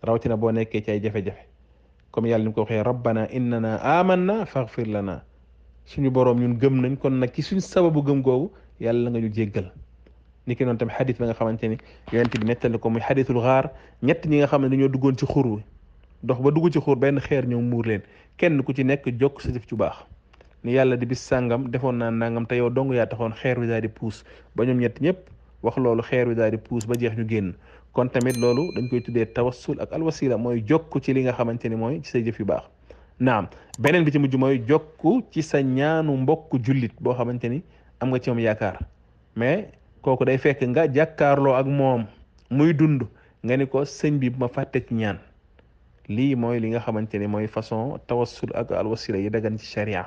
rawatina boo nekkee ci ay jafe-jafe comme yàlla ni ko waxee rabbana innana amanna faghfir lana suñu borom ñun gëm nañ kon nag ci suñ sababu gëm googu yàlla nga ñu jéggal ni ki noonu tamit xadis ba nga xamante ni yonent bi nettali ko muy xadisul xaar ñett ñi nga xam ne dañoo duggoon ci xur wi dox ba dugg ci xur benn xeer ñëw muur leen kenn ku ci nekk jokk sa jëf ju baax ni yàlla di bis sàngam defoon naa nangam te yow dong yaa taxoon xeer wi daal di puus ba ñoom ñett ñëpp wax loolu xeer wi daal di puus ba jeex ñu génn kon tamit loolu dañ koy tuddee tawassul ak alwasila mooy jokk ci li nga xamante ni mooy ci say jëf yu baax naam beneen bi ci mujj mooy jokk ci sa ñaanu mbokk jullit boo xamante ni am nga ci moom yaakaar mais kooku day fekk nga jàkkaarloo ak moom muy dund nga ni ko sëñ bi bu ma fàtte ci ñaan lii mooy li nga xamante ni mooy façon tawassul ak alwasila yi dagan ci sharia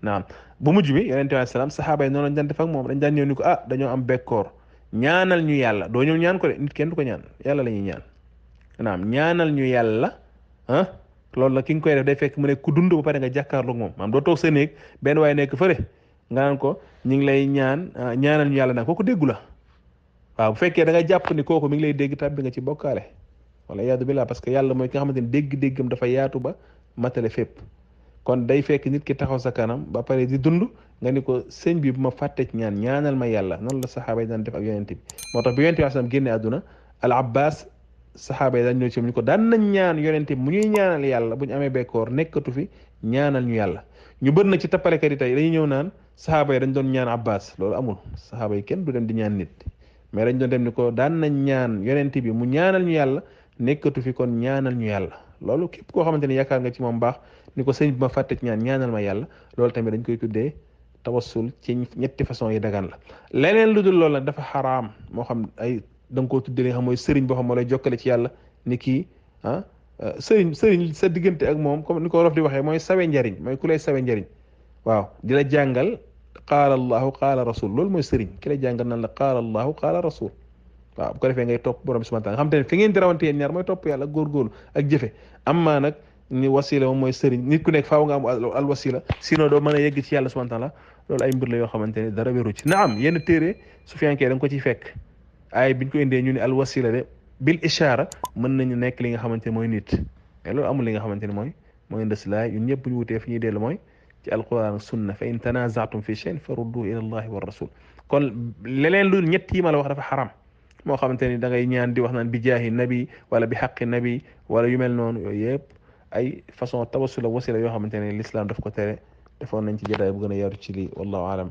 naam bu mujj bi yonente bi salaam saxaaba yi noonu lañ daan def ak moom dañ daan ñëw ni ko dañoo am bekkoor ñaanal ñu yàlla doo ñëw ñaan ko de nit kenn du ko ñaan yàlla la ñuy ñaan naam ñaanal ñu yàlla loolu la ki nga koy def day fekk mu ne ku dund ba pare nga jàkkaarloo ak moom maam doo toog sa néeg benn waaye nekk fële nga naan ko ñu ngi lay ñaanal ñu yàlla nag kooku déggu la waaw bu fekkee da nga jàpp ni kooku mi ngi lay dégg tàbbi nga ci bokkaale wala yaadu billah parce que yàlla mooy ki nga xamante ni dégg-déggam dafa yaatu ba matale fépp kon day fekk nit ki taxaw sa kanam ba pare di dund nga ni ko sëñ bi bu ma fàtte ci ñaanal ma yàlla noonu la saxaaba yi daan def ak yonent bi moo tax bi yonent bi asalaam génne àdduna al abbas saxaaba yi daan ñëw ci ñu ko daan nañ ñaan yonent bi mu ñuy ñaanal yàlla bu ñu amee bekkoor nekkatu fi ñaanal ñu yàlla ñu bër na ci tappalekat yi tey dañuy ñëw naan saxaaba yi dañ doon ñaan abbas loolu amul saxaaba yi kenn du dem di ñaan nit mais dañ doon dem ni ko daan nañ ñaan yonent bi mu ñaanal ñu yàlla nekkatu fi kon ñaanal ñu yàlla loolu képp koo xamante ni yaakaar nga ci moom baax ni ko sëñ bi ma fàtte ci ñaanal ma yàlla loolu tamit dañ koy tuddee tawassul ci ñetti façon yi dagan la leneen lu dul loolu nag dafa xaraam moo xam ay da nga koo tuddee li nga xam mooy sëriñ boo xam moo lay jokkale ci yàlla ni kii sëriñ sa diggante ak moom comme ni ko wolof di waxee mooy sawe njariñ mooy ku lay sawe njariñ waaw di la jàngal qaala allahu qaala rasul loolu mooy sëriñ ki lay jàngal nan la qaala allahu qaala rasul waaw bu ko defee ngay topp borom bi subhanahu wa ta'ala nga xam te ne fi ngeen di rawante yéen ñaar mooy topp yàlla ak góorgóorlu ak jëfe amma nag ni wasila moom mooy sëriñ nit ku nekk faaw nga am al wasila sinon doo mën a yegg ci yàlla subhanahu wa ta'ala loolu ay mbir la yoo xamante ne dara wéru ci na am yenn téere su fiyankee da nga ko ciy fekk ay biñ ko indee ñu ne al wasila de bil ishara mën nañu nekk li nga xamante ne mooy nit mais loolu amul li nga xamante ne mooy ndeslaay ñun ñëpp bu ñu wutee fi ñuy dellu mooy ci alquran sunna fa in tanaza'tum fi shay'in farudduhu ila allahi wa rasul kon leneen lu ñett yi ma la wax dafa xaram moo xamante ni da ngay ñaan di wax naan bi jaahi nabi wala bi xaqi nabi wala yu mel noonu yooyu yëpp ay façon tawassul wasila yoo xamante ne l'islam daf ko tere defoon nañ ci jotaay bu gën a yaatu ci lii wallahu alam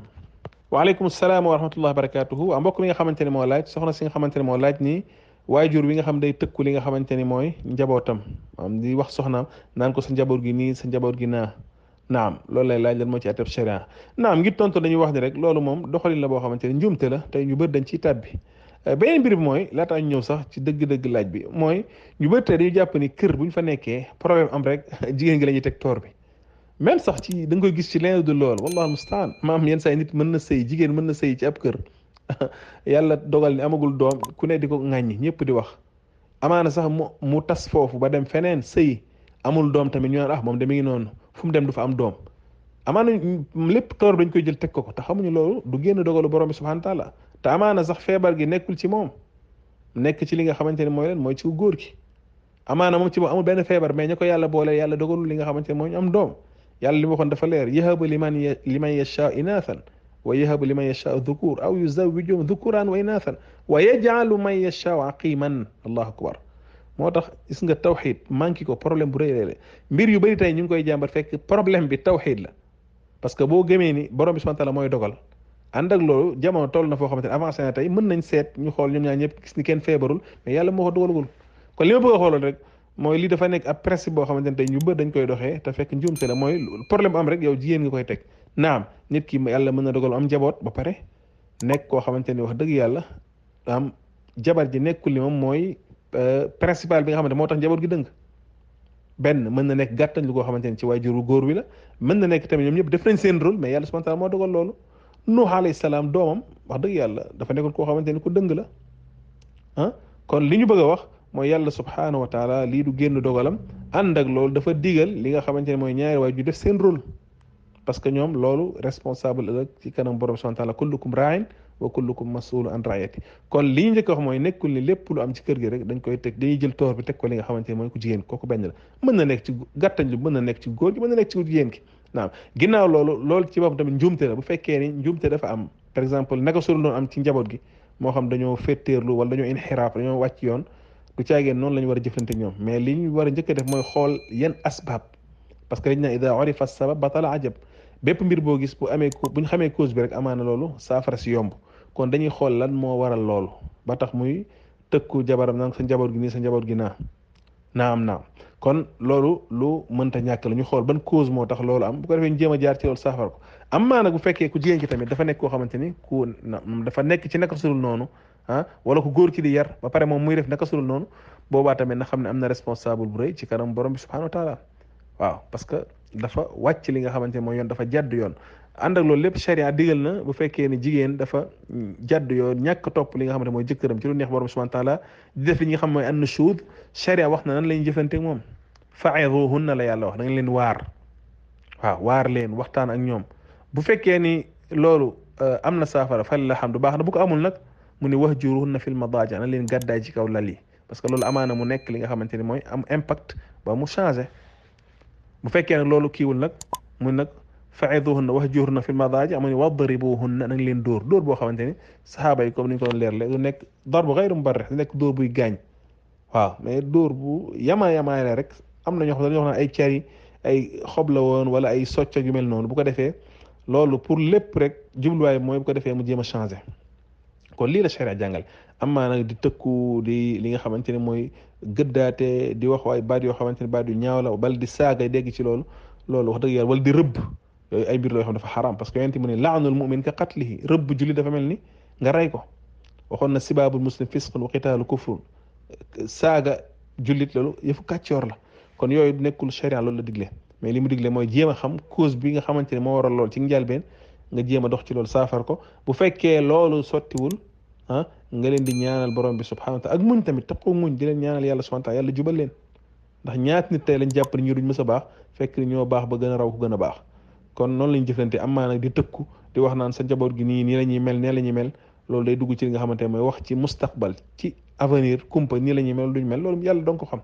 waaleykum salaam wa rahmatullahi wa barakatuhu mbokk mi nga xamante ne moo laaj soxna si nga xamante ne moo laaj ni waajur wi nga xam day tëkku li nga xamante ni mooy njabootam am di wax soxnaam naan ko sa njaboot gi nii sa njaboot gi naa naam loolu lay laaj lan moo ci atteb sharia naam ngir tontu dañuy wax ni rek loolu moom doxalin la boo xamante ne njuumte la tey ñu bëri dañ ciy tàbbi beneen mbir bi mooy laataa ñu ñëw sax ci dëgg-dëgg laaj bi mooy ñu bëri tey dañu jàpp ni kër bu ñu fa nekkee problème am rek jigéen gi la ñuy teg toor bi même sax ci da nga koy gis ci leen du lool wallahu mustaan maam yenn saa nit mën na sëy jigéen mën na sëy ci ab kër yàlla dogal ni amagul doom ku ne di ko ŋàññi ñëpp di wax amaana sax mu tas foofu ba dem feneen sëy amul doom tamit ñu naan moom de mi ngi noonu fu mu dem du fa am doom amaana lépp toor dañ koy jël teg ko te xamuñu loolu du génn dogalu borom bi subhanahu wa taala te amaana sax feebar gi nekkul ci moom nekk ci li nga xamante ne mooy leen mooy ci góor gi amaana moom ci moom amul benn feebar mais ña ko yàlla boole yàlla dogalul li nga xamante ne mooy ñu am doom yàlla li ma waxoon dafa leer yahabu liman yasha inathan wa yahabu liman yashaau dhukur aw yuzawwijuhum dhukuran wa inathan wa yaj'alu man yashaau aqiman. allahu akbar. moo tax gis nga tawxid manqué ko problème bu rëy rëy mbir yu bëri tey ñu ngi koy jàmbat fekk problème bi tawxid la. parce que boo gëmee ni borom bi subhanahu wa ta'ala mooy dogal ànd ak loolu jamono toll na foo xamante ne avancé na tey mën nañ seet ñu xool ñoom ñaar ñëpp gis ni kenn feebarul mais yàlla moo ko dogalagul. kon li ma bëgg a xooloon rek mooy lii dafa nekk ab principe boo xamante ne tey ñu bëri dañ koy doxee te fekk njuumte la mooy problème bu am rek yow jigéen nga koy teg. naam nit ki yàlla mën na dogal am njaboot ba pare nekk koo xamante ni wax dëgg yàlla am jabar ji nekkul ni moom mooy principal bi nga xamante moo tax njaboot gi dëng. benn mën na nekk gàttañ lu koo xamante ni ci waajuru góor wi la mën na nekk tamit ñoom ñëpp def nañ seen rôle mais yàlla subhanahu wa ta'ala moo dogal loolu. Nuux alayhi salaam doomam wax dëgg yàlla dafa nekkoon koo xamante ni ku dëng la ah kon li ñu bëgg a wax mooy yàlla subhanahu wa ta'ala lii du génn dogalam ànd ak loolu dafa digal li nga xamante ne mooy ñaari waay ju def seen rôle. parce que ñoom loolu responsable ëllëg ci kanam borom subhanahu wa ta'ala kullukum ra'in wa kullukum mas'ulun an ra'iyati. kon li ñu njëkk a wax mooy nekkul ni lépp lu am ci kër gi rek dañ koy teg dañuy jël toor bi teg ko li nga xamante ne mooy ku jigéen kooku benn la mën na nekk ci gàttañ lu mën na nekk ci góor gi mën na nekk ci jigéen ki. naam ginnaaw loolu ci boppam tamit njuumte la bu fekkee ni njuumte dafa am par exemple naka sulu noonu am ci njaboot gi moo xam dañoo féttéerlu wala dañoo inxiraaf dañoo wàcc yoon du caageen noonu la ñu war a jëflante ñoom mais li ñu war a njëkk a def mooy xool yan asbab parce que dañ na ida urifa sabab batala ajab bépp mbir boo gis bu ñu xamee cause bi rek amaana loolu saafara si yomb kon dañuy xool lan moo waral loolu ba tax muy tëkku jabaram naan sa njaboot gi nii sa njaboot gi naam kon loolu lu mënta ñàkk la ñu xool ban cause moo tax loolu am bu ko defee ñu jéem a jaar ci loolu saafara ko am maa nag bu fekkee ku jigéen ki tamit dafa nekk koo xamante ni dafa nekk ci naka sulul noonu wala ku góor ki di yar ba pare moom muy def naka sulul noonu boobaa tamit na xam ne am na responsable bu rëy ci kanam borom bi subhanahu wa taala waaw parce que dafa wàcc li nga xamante ne mooy yoon dafa jadd yoon ànd ak loolu lépp sharia digal na bu fekkee ni jigéen dafa jadd yoon ñàkk topp li nga xamante mooy jëkkëram ci lu neex borom subhanahu wa taala di def li nga xam mooy an-nushuz sharia wax na nan la ñuy jëfante ak moom fa'iduhunna la yàlla wax da nga leen waar leen waxtaan ak ñoom bu fekkee ni loolu am na saafara fa la xam du baax na bu ko amul nag mu ni wahjuruhunna fil madaaji na leen gàddaay ci kaw lal yi parce que loolu amaana mu nekk li nga xamante ni mooy am impact ba mu changé bu fekkee nag loolu kiiwul nag mun nag fa'iduhunna wahjuruhunna fil madaaji amu ni wadribuhunna na nga leen dóor boo xamante ni saxaaba yi comme ni ñu ko doon leerle du nekk darbu ghayru mubarrih du nekk dóor buy gaañ waaw mais dóor bu yamaay la rek am na ñoo xam ne dañoo wax ay cari ay xob la woon wala ay socc yu mel noonu bu ko defee loolu pour lépp rek jubluwaay mooy bu ko defee mu jéem a changé kon lii la sharia jàngal amaa nag di tëkku di li nga xamante ne mooy gëddaate di wax waay baat yoo xamante ne baat yu ñaaw la bal di saaga dégg ci loolu wax dëgg yàlla wala di rëbb yooyu ay mbir loo xam dafa xaram parce que yonent mu ne la'nul mu'min ka qatlihi rëbb julli dafa mel ni nga rey ko waxoon na sibaabul muslim fisqun wa qitaalu kufrun saaga jullit loolu yëfu kàccoor la kon yooyu nekkul sharia loolu la digle mais li mu digle mooy jéem a xam cause bi nga xamante ne moo waral lool ci njëlbeen nga jéem a dox ci loolu saafar ko bu fekkee loolu sottiwul nga leen di ñaanal borom bi subhanahu wa ta'ala ak muñ tamit taqoo muñ di leen ñaanal yàlla subhanahu wa ta'ala yàlla jubal leen ndax ñaat nit tey lañ jàpp ni ñu duñ mës a baax fekk ni ñoo baax ba gën a raw ko gën a baax kon noonu lañ jëflante am maa nag di tëkku di wax naan sa njaboot gi nii la ñuy mel nee la ñuy mel loolu day dugg ci li nga xamante ne mooy wax ci mustaqbal ci avenir kumpa nii la ñuy mel duñ mel loolu yàlla dong ko xam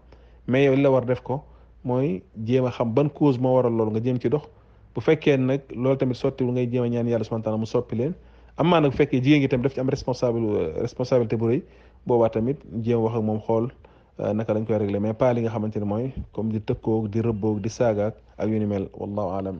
mais yow li la war def ko mooy jéem a xam ban cause moo waral loolu nga jéem ci dox bu fekkee nag loolu tamit sottiwul ngay jéem a ñaan yàlla subhanahu wa ta'ala mu soppi leen amaa nag bu fekkee jigéen gi tamit daf ci am responsabilité bu rëy boobaa tamit jéem wax ak moom xool naka lañ koy régler mais pas li nga xamante ne mooy comme di tëkkoog di rëbboog di saagaak ak yu ni mel wallahu alam